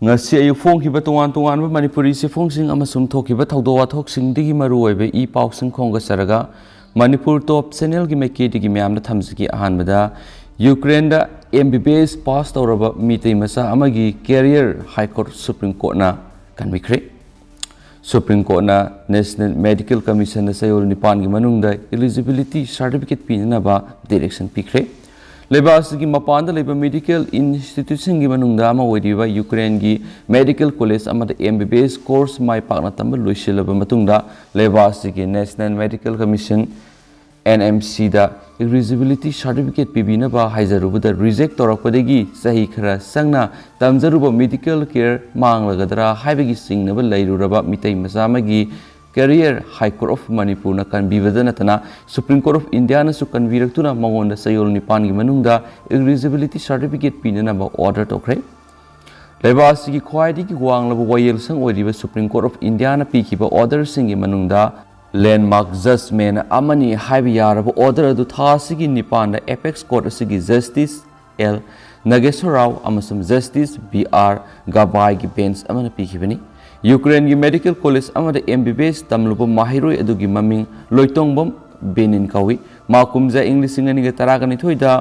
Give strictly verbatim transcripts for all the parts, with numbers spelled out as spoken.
ꯉꯁꯤ ꯑꯌꯨꯛ ꯐꯣꯡꯈꯤꯕ ꯇꯣꯉꯥꯟ ꯇꯣꯉꯥꯟꯕ ꯃꯅꯤꯄꯨꯔꯤ ꯆꯦꯐꯣꯡꯁꯤꯡ ꯑꯃꯁꯨꯡ ꯊꯣꯛꯈꯤꯕ ꯊꯧꯗꯣꯛ ꯋꯥꯊꯣꯛꯁꯤꯡꯗꯒꯤ ꯃꯔꯨꯑꯣꯏꯕ ꯏ ꯄꯥꯎꯁꯤꯡ ꯈꯣꯝꯒꯠꯆꯔꯒ ꯃꯅꯤꯄꯨꯔ ꯇꯣꯞ ꯆꯦꯅꯦꯜꯒꯤ ꯃꯥꯏꯀꯩꯗꯒꯤ ꯃꯌꯥꯝꯗ ꯊꯝꯖꯒꯦ꯫ ꯑꯍꯥꯟꯕꯗ, ꯌꯨꯀ꯭ꯔꯦꯟꯗ M B B S pass ꯇꯧꯔꯕ ꯃꯤꯇꯩ ꯃꯆꯥ ꯑꯃꯒꯤ ꯀꯦꯔꯤꯌꯔ ꯍꯥꯏ ꯀꯣꯔꯠ ꯁꯨꯄ꯭ꯔꯤꯝ ꯀꯣꯔꯠꯅ ꯀꯟꯕꯤꯈ꯭ꯔꯦ꯫ ꯁꯨꯄ꯭ꯔꯤꯝ ꯀꯣꯔꯠꯅ ꯅꯦꯁꯅꯦꯜ ꯃꯦꯗꯤꯀꯦꯜ ꯀꯃꯤꯁꯟꯗ ꯆꯌꯣꯜ ꯅꯤꯄꯥꯟꯒꯤ ꯃꯅꯨꯡꯗ ꯏꯂꯤꯖꯤꯕꯤꯂꯤꯇꯤ ꯁꯥꯔꯇꯤꯐꯤꯀꯦꯠ ꯄꯤꯅꯅꯕ ꯗꯤꯔꯦꯛꯁꯟ ꯄꯤꯈ꯭ꯔꯦ꯫ ꯂꯩꯕꯥꯛ ꯑꯁꯤꯒꯤ ꯃꯄꯥꯟꯗ ꯂꯩꯕ ꯃꯦꯗꯤꯀꯦꯜ ꯏꯟꯁꯇꯤꯇ꯭ꯌꯨꯁꯟꯒꯤ ꯃꯅꯨꯡꯗ ꯑꯃ ꯑꯣꯏꯔꯤꯕ ꯌꯨꯀ꯭ꯔꯦꯟꯒꯤ ꯃꯦꯗꯤꯀꯦꯜ ꯀꯣꯂꯦꯖ ꯑꯃꯗ M B B S course ꯃꯥꯏ ꯄꯥꯛꯅ ꯇꯝꯕ ꯂꯣꯏꯁꯤꯜꯂꯕ ꯃꯇꯨꯡꯗ, ꯂꯩꯕꯥꯛ ꯑꯁꯤꯒꯤ national medical commission, N M C ꯗ ꯏꯂꯤꯖꯤꯕꯤꯂꯤꯇꯤ ꯁꯥꯔꯇꯤꯐꯤꯀꯦꯠ ꯄꯤꯕꯤꯅꯕ ꯍꯥꯏꯖꯔꯨꯕꯗ ꯔꯤꯖꯦꯛ ꯇꯧꯔꯛꯄꯗꯒꯤ ꯆꯍꯤ ꯈꯔ ꯆꯪꯅ ꯇꯝꯖꯔꯨꯕ ꯃꯦꯗꯤꯀꯦꯜ ꯀꯦꯌꯔ ꯃꯥꯡꯂꯒꯗ꯭ꯔꯥ ꯍꯥꯏꯕꯒꯤ ꯆꯤꯡꯅꯕ ꯂꯩꯔꯨꯔꯕ ꯃꯤꯇꯩ ꯃꯆꯥ ꯑꯃꯒꯤ ꯀꯦꯔꯤꯌꯔ ꯍꯥꯏ ꯀꯣꯔꯠ ꯑꯣꯐ ꯃꯅꯤꯄꯨꯔꯅ ꯀꯟꯕꯤꯕꯗ ꯅꯠꯇꯅ, ꯁꯨꯄ꯭ꯔꯤꯝ ꯀꯣꯔꯠ ꯑꯣꯐ ꯏꯟꯗꯤꯌꯥꯅꯁꯨ ꯀꯟꯕꯤꯔꯛꯇꯨꯅ ꯃꯉꯣꯟꯗ ꯆꯌꯣꯜ ꯅꯤꯄꯥꯟꯒꯤ ꯃꯅꯨꯡꯗ ꯏꯂꯤꯖꯤꯕꯤꯂꯤꯇꯤ ꯁꯥꯔꯇꯤꯐꯤꯀꯦꯠ ꯄꯤꯅꯅꯕ ꯑꯣꯔꯗꯔ ꯇꯧꯈ꯭ꯔꯦ꯫ ꯂꯩꯕꯥꯛ ꯑꯁꯤꯒꯤ ꯈ꯭ꯋꯥꯏꯗꯒꯤ ꯋꯥꯡꯂꯕ ꯋꯥꯌꯦꯜꯁꯪ ꯑꯣꯏꯔꯤꯕ ꯁꯨꯄ꯭ꯔꯤꯝ ꯀꯣꯔꯠ ꯑꯣꯐ ꯏꯟꯗꯤꯌꯥꯅ ꯄꯤꯈꯤꯕ ꯑꯣꯔꯗꯔꯁꯤꯡꯒꯤ ꯃꯅꯨꯡꯗ ꯂꯦꯟꯃꯥꯔꯛ ꯖꯖꯃꯦꯟ ꯑꯃꯅꯤ ꯍꯥꯏꯕ ꯌꯥꯔꯕ ꯑꯣꯔꯗꯔ ꯑꯗꯨ ꯊꯥ ꯑꯁꯤꯒꯤ ꯅꯤꯄꯥꯟꯗ ꯑꯦꯄꯦꯛꯁ ꯀꯣꯔꯠ ꯑꯁꯤꯒꯤ ꯖꯁꯇꯤꯁ ꯑꯦꯜ ꯅꯥꯒꯦꯁꯣꯔ ꯔꯥꯎ ꯑꯃꯁꯨꯡ ꯖꯁꯇꯤꯁ ꯕꯤ ꯑꯥꯔ ꯒꯕꯥꯏꯒꯤ ꯕꯦꯟꯆ ꯑꯃꯅ ꯄꯤꯈꯤꯕꯅꯤ꯫ ꯌꯨꯀ꯭ꯔꯦꯟꯒꯤ ꯃꯦꯗꯤꯀꯦꯜ ꯀꯣꯂꯦꯖ ꯑꯃꯗ M B B S ꯇꯝꯂꯨꯕ ꯃꯍꯩꯔꯣꯏ ꯑꯗꯨꯒꯤ ꯃꯃꯤꯡ ꯂꯣꯏꯇꯣꯡꯕꯝ ꯕꯦꯅꯤꯟ ꯀꯧꯏ꯫ ꯃꯥ ꯀꯨꯝꯖꯥ ꯏꯪ ꯂꯤꯁꯤꯡ ꯑꯅꯤꯒ ꯇꯔꯥꯒ ꯅꯤꯊꯣꯏꯗ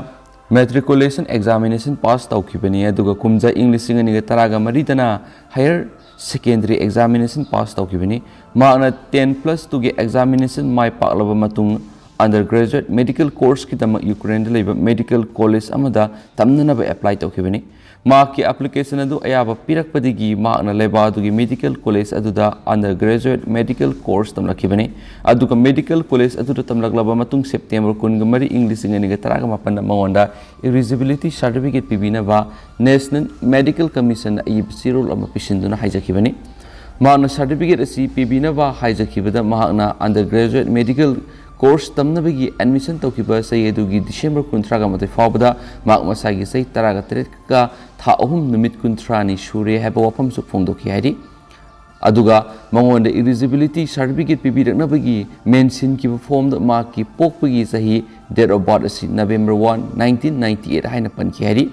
ꯃꯦꯇ꯭ꯔꯤꯀꯨꯂꯦꯁꯟ ꯑꯦꯛꯖꯥꯃꯤꯅꯦꯁꯟ ꯄꯥꯁ ꯇꯧꯈꯤꯕꯅꯤ, ꯑꯗꯨꯒ ꯀꯨꯝꯖꯥ ꯏꯪ ꯂꯤꯁꯤꯡ ꯑꯅꯤꯒ ꯇꯔꯥꯒ ꯃꯔꯤꯗꯅ ꯍꯥꯌꯔ ꯁꯦꯀꯦꯟꯗꯔꯤ ꯑꯦꯛꯖꯥꯃꯤꯅꯦꯁꯟ ꯄꯥꯁ ꯇꯧꯈꯤꯕꯅꯤ꯫ ꯃꯍꯥꯛꯅ ten plus two ꯒꯤ ꯑꯦꯛꯖꯥꯃꯤꯅꯦꯁꯟ ꯃꯥꯏ ꯄꯥꯛꯂꯕ ꯃꯇꯨꯡ, ꯑꯟꯗꯔ ꯒ꯭ꯔꯦꯖꯨꯑꯦꯠ ꯃꯦꯗꯤꯀꯦꯜ ꯀꯣꯔꯁꯀꯤꯗꯃꯛ ꯌꯨꯀ꯭ꯔꯦꯟꯗ ꯂꯩꯕ ꯃꯦꯗꯤꯀꯦꯜ ꯀꯣꯂꯦꯖ ꯑꯃꯗ ꯇꯝꯅꯅꯕ ꯑꯦꯄ꯭ꯂꯥꯏ ꯇꯧꯈꯤꯕꯅꯤ꯫ ꯃꯍꯥꯛꯀꯤ ꯑꯦꯄ꯭ꯂꯤꯀꯦꯁꯟ ꯑꯗꯨ ꯑꯌꯥꯕ ꯄꯤꯔꯛꯄꯗꯒꯤ ꯃꯍꯥꯛꯅ ꯂꯩꯕꯥꯛ ꯑꯗꯨꯒꯤ ꯃꯦꯗꯤꯀꯦꯜ ꯀꯣꯂꯦꯖ ꯑꯗꯨꯗ ꯑꯟꯗꯔ ꯒ꯭ꯔꯦꯖꯨꯑꯦꯠ ꯃꯦꯗꯤꯀꯦꯜ ꯀꯣꯔꯁ ꯇꯝꯂꯛꯈꯤꯕꯅꯤ꯫ ꯑꯗꯨꯒ ꯃꯦꯗꯤꯀꯦꯜ ꯀꯣꯂꯦꯖ ꯑꯗꯨꯗ ꯇꯝꯂꯛꯂꯕ ꯃꯇꯨꯡ, ꯁꯦꯞꯇꯦꯝꯕꯔ ꯀꯨꯟꯒ ꯃꯔꯤ, ꯏꯪ ꯂꯤꯁꯤꯡ ꯑꯅꯤꯒ ꯇꯔꯥꯒ ꯃꯥꯄꯟꯗ ꯃꯉꯣꯟꯗ ꯏꯂꯤꯖꯤꯕꯤꯂꯤꯇꯤ ꯁꯥꯔꯇꯤꯐꯤꯀꯦꯠ ꯄꯤꯕꯤꯅꯕ ꯅꯦꯁꯅꯦꯜ ꯃꯦꯗꯤꯀꯦꯜ ꯀꯃꯤꯁꯟꯗ ꯑꯏꯕ ꯆꯦꯔꯣꯜ ꯑꯃ ꯄꯤꯁꯤꯟꯗꯨꯅ ꯍꯥꯏꯖꯈꯤꯕꯅꯤ꯫ ꯃꯍꯥꯛꯅ ꯁꯥꯔꯇꯤꯐꯤꯀꯦꯠ ꯑꯁꯤ ꯄꯤꯕꯤꯅꯕ ꯍꯥꯏꯖꯈꯤꯕꯗ, ꯃꯍꯥꯛꯅ ꯑꯟꯗꯔ ꯒ꯭ꯔꯦꯖꯨꯑꯦꯠ ꯃꯦꯗꯤꯀꯦꯜ ꯀꯣꯔꯁ ꯇꯝꯅꯕꯒꯤ ꯑꯦꯗꯃꯤꯁꯟ ꯇꯧꯈꯤꯕ ꯆꯍꯤ ꯑꯗꯨꯒꯤ ꯗꯤꯁꯦꯝꯕꯔ ꯀꯨꯟꯊ꯭ꯔꯥꯒ ꯃꯥꯊꯣꯏ ꯐꯥꯎꯕꯗ ꯃꯍꯥꯛ ꯃꯁꯥꯒꯤ ꯆꯍꯤ ꯇꯔꯥꯒ ꯇꯔꯦꯠꯀ ꯊꯥ ꯑꯍꯨꯝ ꯅꯨꯃꯤꯠ ꯀꯨꯟꯊ꯭ꯔꯥꯅꯤ ꯁꯨꯔꯦ ꯍꯥꯏꯕ ꯋꯥꯐꯝꯁꯨ ꯐꯣꯡꯗꯣꯛꯈꯤ ꯍꯥꯏꯔꯤ꯫ ꯑꯗꯨꯒ ꯃꯉꯣꯟꯗ ꯏꯂꯤꯖꯤꯕꯤꯂꯤꯇꯤ ꯁꯥꯔꯇꯤꯐꯤꯀꯦꯠ ꯄꯤꯕꯤꯔꯛꯅꯕꯒꯤ ꯃꯦꯟꯁꯤꯟꯈꯤꯕ ꯐꯣꯝꯗ ꯃꯍꯥꯛꯀꯤ ꯄꯣꯛꯄꯒꯤ ꯆꯍꯤ, date of birth, ꯑꯁꯤ November one, nineteen ninety eight ꯍꯥꯏꯅ ꯄꯟꯈꯤ ꯍꯥꯏꯔꯤ꯫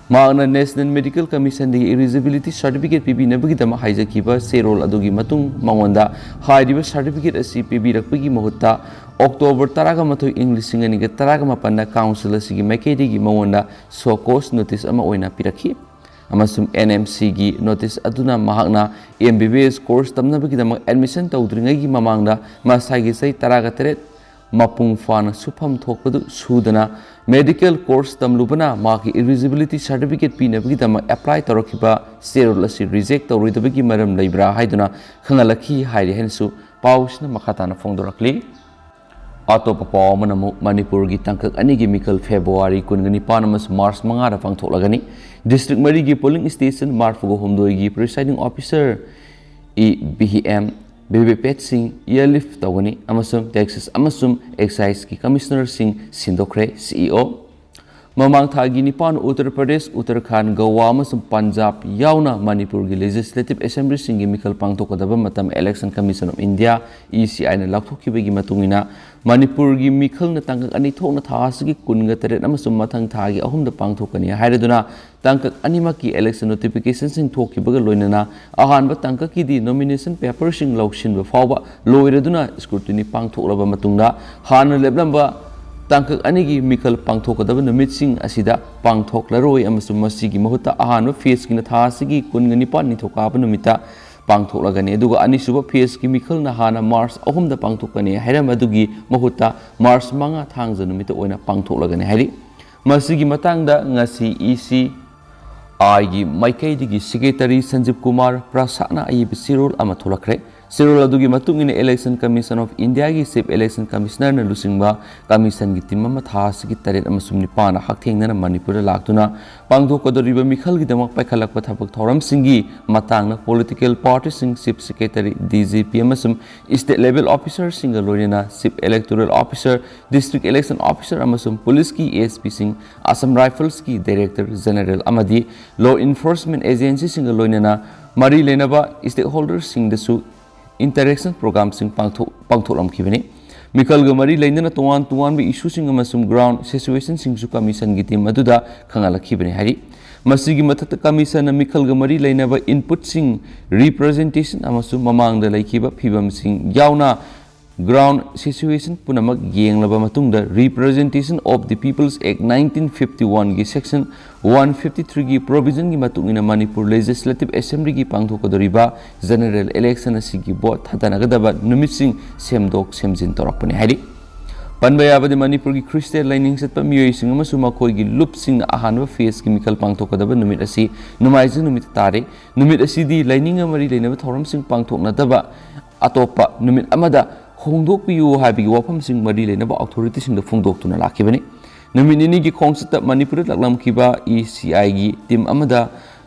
ꯃꯍꯥꯛꯅ National Medical Commissionꯗꯒꯤ eligibility certificate ꯄꯤꯕꯤꯅꯕꯒꯤꯗꯃꯛ ꯍꯥꯏꯖꯈꯤꯕ ꯆꯦꯔꯣꯜ ꯑꯗꯨꯒꯤ ꯃꯇꯨꯡ ꯃꯉꯣꯟꯗ ꯍꯥꯏꯔꯤꯕ certificate ꯑꯁꯤ ꯄꯤꯕꯤꯔꯛꯄꯒꯤ ꯃꯍꯨꯠꯇ October ꯇꯔꯥꯃꯥꯊꯣꯏ, ꯏꯪ ꯂꯤꯁꯤꯡ ꯑꯅꯤꯒ ꯇꯔꯥꯃꯥꯄꯟꯗ council ꯑꯁꯤꯒꯤ ꯃꯥꯏꯀꯩꯗꯒꯤ ꯃꯉꯣꯟꯗ show cause notice ꯑꯃ ꯑꯣꯏꯅ ꯄꯤꯔꯛꯈꯤ꯫ ꯑꯃꯁꯨꯡ N M Cꯒꯤ notice ꯑꯗꯨꯅ ꯃꯍꯥꯛꯅ M B B S course ꯇꯝꯅꯕꯒꯤꯗꯃꯛ admission ꯇꯧꯗ꯭ꯔꯤꯉꯩꯒꯤ ꯃꯃꯥꯡꯗ ꯃꯁꯥꯒꯤ ꯆꯍꯤ ꯇꯔꯥꯒ ꯇꯔꯦꯠ ꯃꯄꯨꯡ ꯐꯥꯅ ꯁꯨꯐꯝ ꯊꯣꯛꯄꯗꯨ ꯁꯨꯗꯅ medical course ꯇꯝꯂꯨꯕꯅ ꯃꯍꯥꯛꯀꯤ eligibility certificate ꯄꯤꯅꯕꯒꯤꯗꯃꯛ apply ꯇꯧꯔꯛꯈꯤꯕ ꯆꯦꯔꯣꯜ ꯑꯁꯤ reject ꯇꯧꯔꯣꯏꯗꯕꯒꯤ ꯃꯔꯝ ꯂꯩꯕ꯭ꯔꯥ ꯍꯥꯏꯗꯨꯅ ꯈꯪꯍꯜꯂꯛꯈꯤ ꯍꯥꯏꯔꯤ ꯍꯥꯏꯅꯁꯨ ꯄꯥꯎꯁꯤꯅ ꯃꯈꯥ ꯇꯥꯅ ꯐꯣꯡꯗꯣꯔꯛꯂꯤ꯫ ꯑꯇꯣꯞꯄ ꯄꯥꯎ ꯑꯃꯅ ꯑꯃꯨꯛ ꯃꯅꯤꯄꯨꯔꯒꯤ ꯇꯥꯡꯀꯛ ꯑꯅꯤꯒꯤ ꯃꯤꯈꯜ February ꯀꯨꯟꯒ ꯅꯤꯄꯥꯟ ꯑꯃꯁꯨꯡ March ꯃꯉꯥꯗ ꯄꯥꯡꯊꯣꯛꯂꯒꯅꯤ꯫ District ꯃꯔꯤꯒꯤ polling station ꯃꯔꯤꯐꯨꯒ ꯍꯨꯝꯗꯣꯏꯒꯤ presiding officer ꯏ ꯕꯤ ꯍꯤ ꯑꯦꯝ ꯕꯤꯕꯦꯄꯦꯠ ꯁꯤꯡ airlift ꯇꯧꯒꯅꯤ ꯑꯃꯁꯨꯡ Taxes ꯑꯃꯁꯨꯡ Exciseꯀꯤ commissionerꯁꯤꯡ ꯁꯤꯟꯗꯣꯛꯈ꯭ꯔꯦ꯫ C E O ꯃꯃꯥꯡ ꯊꯥꯒꯤ ꯅꯤꯄꯥꯟ ꯎꯠꯇꯔ ꯄ꯭ꯔꯗꯦꯁ, ꯎꯠꯇꯔꯈꯥꯟ, ꯒꯋꯥ ꯑꯃꯁꯨꯡ ꯄꯟꯖꯥꯕ ꯌꯥꯎꯅ ꯃꯅꯤꯄꯨꯔꯒꯤ legislative assemblyꯁꯤꯡꯒꯤ ꯃꯤꯈꯜ ꯄꯥꯡꯊꯣꯛꯀꯗꯕ ꯃꯇꯝ Election Commission of India, E C Iꯅ ꯂꯥꯎꯊꯣꯛꯈꯤꯕꯒꯤ ꯃꯇꯨꯡ ꯏꯟꯅ ꯃꯅꯤꯄꯨꯔꯒꯤ ꯃꯤꯈꯜꯅ ꯇꯥꯡꯀꯛ ꯑꯅꯤ ꯊꯣꯛꯅ ꯊꯥ ꯑꯁꯤꯒꯤ ꯀꯨꯟꯒ ꯇꯔꯦꯠ ꯑꯃꯁꯨꯡ ꯃꯊꯪ ꯊꯥꯒꯤ ꯑꯍꯨꯝꯗ ꯄꯥꯡꯊꯣꯛꯀꯅꯤ ꯍꯥꯏꯔꯗꯨꯅ ꯇꯥꯡꯀꯛ ꯑꯅꯤꯃꯛꯀꯤ election notificationꯁꯤꯡ ꯊꯣꯛꯈꯤꯕꯒ ꯂꯣꯏꯅꯅ ꯑꯍꯥꯟꯕ ꯇꯥꯡꯀꯛꯀꯤꯗꯤ nomination paperꯁꯤꯡ ꯂꯧꯁꯤꯟꯕ ꯐꯥꯎꯕ ꯂꯣꯏꯔꯗꯨꯅ scrutiny ꯄꯥꯡꯊꯣꯛꯂꯕ ꯃꯇꯨꯡꯗ ꯍꯥꯟꯅ ꯂꯦꯞꯂꯝꯕ ꯇꯥꯡꯀꯛ ꯑꯅꯤꯒꯤ ꯃꯤꯈꯜ ꯄꯥꯡꯊꯣꯛꯀꯗꯕ ꯅꯨꯃꯤꯠꯁꯤꯡ ꯑꯁꯤꯗ ꯄꯥꯡꯊꯣꯛꯂꯔꯣꯏ ꯑꯃꯁꯨꯡ ꯃꯁꯤꯒꯤ ꯃꯍꯨꯠꯇ ꯑꯍꯥꯟꯕ phaseꯀꯤꯅ ꯊꯥ ꯑꯁꯤꯒꯤ ꯀꯨꯟꯒ ꯅꯤꯄꯥꯟ ꯅꯤꯡꯊꯧꯀꯥꯕ ꯅꯨꯃꯤꯠꯇ ꯄꯥꯡꯊꯣꯛꯂꯒꯅꯤ, ꯑꯗꯨꯒ ꯑꯅꯤꯁꯨꯕ phaseꯀꯤ ꯃꯤꯈꯜꯅ ꯍꯥꯟꯅ March ꯑꯍꯨꯝꯗ ꯄꯥꯡꯊꯣꯛꯀꯅꯤ ꯍꯥꯏꯔꯝꯕꯗꯨꯒꯤ ꯃꯍꯨꯠꯇ March ꯃꯉꯥ ꯊꯥꯡꯖ ꯅꯨꯃꯤꯠꯇ ꯑꯣꯏꯅ ꯄꯥꯡꯊꯣꯛꯂꯒꯅꯤ ꯍꯥꯏꯔꯤ꯫ ꯃꯁꯤꯒꯤ ꯃꯇꯥꯡꯗ ꯉꯁꯤ E C Iꯒꯤ ꯃꯥꯏꯀꯩꯗꯒꯤ Secretary ꯁꯟꯖꯤꯕ ꯀꯨꯃꯥꯔ ꯄ꯭ꯔꯁꯥꯗꯅ ꯑꯏꯕ ꯆꯦꯔꯣꯜ ꯑꯃ ꯊꯣꯛꯂꯛꯈ꯭ꯔꯦ꯫ ꯆꯦꯔꯣꯜ ꯑꯗꯨꯒꯤ ꯃꯇꯨꯡ ꯏꯟꯅ Election Commission of Indiaꯒꯤ Chief Election Commissionerꯅ ꯂꯨꯆꯤꯡꯕ commissionꯒꯤ team ꯑꯃ ꯊꯥ ꯑꯁꯤꯒꯤ ꯇꯔꯦꯠ ꯑꯃꯁꯨꯡ ꯅꯤꯄꯥꯟꯗ ꯍꯛꯊꯦꯡꯅꯅ ꯃꯅꯤꯄꯨꯔꯗ ꯂꯥꯛꯇꯨꯅ ꯄꯥꯡꯊꯣꯛꯀꯗꯧꯔꯤꯕ ꯃꯤꯈꯜꯒꯤꯗꯃꯛ ꯄꯥꯏꯈꯠꯂꯛꯄ ꯊꯕꯛ ꯊꯧꯔꯝꯁꯤꯡꯒꯤ ꯃꯇꯥꯡꯗ political partyꯁꯤꯡ, Chief Secretary, D G P ꯑꯃꯁꯨꯡ state level officerꯁꯤꯡꯒ ꯂꯣꯏꯅꯅ Chief Electoral Officer, District Election Officer ꯑꯃꯁꯨꯡ ꯄꯨꯂꯤꯁꯀꯤ S Pꯁꯤꯡ, Assam Riflesꯀꯤ Director General ꯑꯃꯗꯤ law enforcement agencyꯁꯤꯡꯒ ꯂꯣꯏꯅꯅ ꯃꯔꯤ ꯂꯩꯅꯕ stakeholderꯁꯤꯡꯗꯁꯨ interaction programꯁꯤꯡ ꯄꯥꯡꯊꯣꯛ-, ꯄꯥꯡꯊꯣꯛꯂꯝꯈꯤꯕꯅꯤ꯫ ꯃꯤꯈꯜꯒ ꯃꯔꯤ ꯂꯩꯅꯅ ꯇꯣꯉꯥꯟ ꯇꯣꯉꯥꯟꯕ issueꯁꯤꯡ ꯑꯃꯁꯨꯡ ground situationꯁꯤꯡꯁꯨ commissionꯒꯤ team ꯑꯗꯨꯗ ꯈꯪꯍꯜꯂꯛꯈꯤꯕꯅꯤ ꯍꯥꯏꯔꯤ꯫ ꯃꯁꯤꯒꯤ ꯃꯊꯛꯇ, ꯀꯃꯤꯁꯟꯅ ꯃꯤꯈꯜꯒ ꯃꯔꯤ ꯂꯩꯅꯕ inputꯁꯤꯡ, representation ꯑꯃꯁꯨꯡ ꯃꯃꯥꯡꯗ ꯂꯩꯈꯤꯕ ꯐꯤꯚꯝꯁꯤꯡ ꯌꯥꯎꯅ ground situation ꯄꯨꯝꯅꯃꯛ ꯌꯦꯡꯂꯕ ꯃꯇꯨꯡꯗ, Representation of the People's Act nineteen fifty-oneꯒꯤ section one fifty-threeꯒꯤ provisionꯒꯤ ꯃꯇꯨꯡ ꯏꯟꯅ ꯃꯅꯤꯄꯨꯔ Legislative Assemblyꯒꯤ ꯄꯥꯡꯊꯣꯛꯀꯗꯧꯔꯤꯕ general election ꯑꯁꯤꯒꯤ vote ꯊꯥꯗꯅꯒꯗꯕ ꯅꯨꯃꯤꯠꯁꯤꯡ ꯁꯦꯝꯗꯣꯛ ꯁꯦꯝꯖꯤꯟ ꯇꯧꯔꯛꯄꯅꯤ ꯍꯥꯏꯔꯤ꯫ ꯄꯟꯕ ꯌꯥꯕꯗꯤ, ꯃꯅꯤꯄꯨꯔꯒꯤ ꯈ꯭ꯔꯤꯁꯇꯤꯌꯥꯟ ꯂꯥꯏꯅꯤꯡ ꯆꯠꯄ ꯃꯤꯑꯣꯏꯁꯤꯡ ꯑꯃꯁꯨꯡ ꯃꯈꯣꯏꯒꯤ ꯂꯨꯞꯁꯤꯡꯅ ꯑꯍꯥꯟꯕ phaseꯀꯤ ꯃꯤꯈꯜ ꯄꯥꯡꯊꯣꯛꯀꯗꯕ ꯅꯨꯃꯤꯠ ꯑꯁꯤ ꯅꯣꯡꯃꯥꯏꯖꯤꯡ ꯅꯨꯃꯤꯠꯇ ꯇꯥꯔꯦ꯫ ꯅꯨꯃꯤꯠ ꯑꯁꯤꯗꯤ ꯂꯥꯏꯅꯤꯡꯒ ꯃꯔꯤ ꯂꯩꯅꯕ ꯊꯧꯔꯝꯁꯤꯡ ꯄꯥꯡꯊꯣꯛꯅꯗꯕ ꯑꯇꯣꯞꯄ ꯅꯨꯃꯤꯠ ꯑꯃꯗ ꯍꯣꯡꯗꯣꯛꯄꯤꯌꯨ ꯍꯥꯏꯕꯒꯤ ꯋꯥꯐꯝꯁꯤꯡ ꯃꯔꯤ ꯂꯩꯅꯕ authorityꯁꯤꯡꯗ ꯐꯣꯡꯗꯣꯛꯇꯨꯅ ꯂꯥꯛꯈꯤꯕꯅꯤ꯫ ꯅꯨꯃꯤꯠ ꯅꯤꯅꯤꯒꯤ ꯈꯣꯡꯆꯠꯇ ꯃꯅꯤꯄꯨꯔꯗ ꯂꯥꯛꯂꯝꯈꯤꯕ ECIꯒꯤ team ꯑꯃꯗ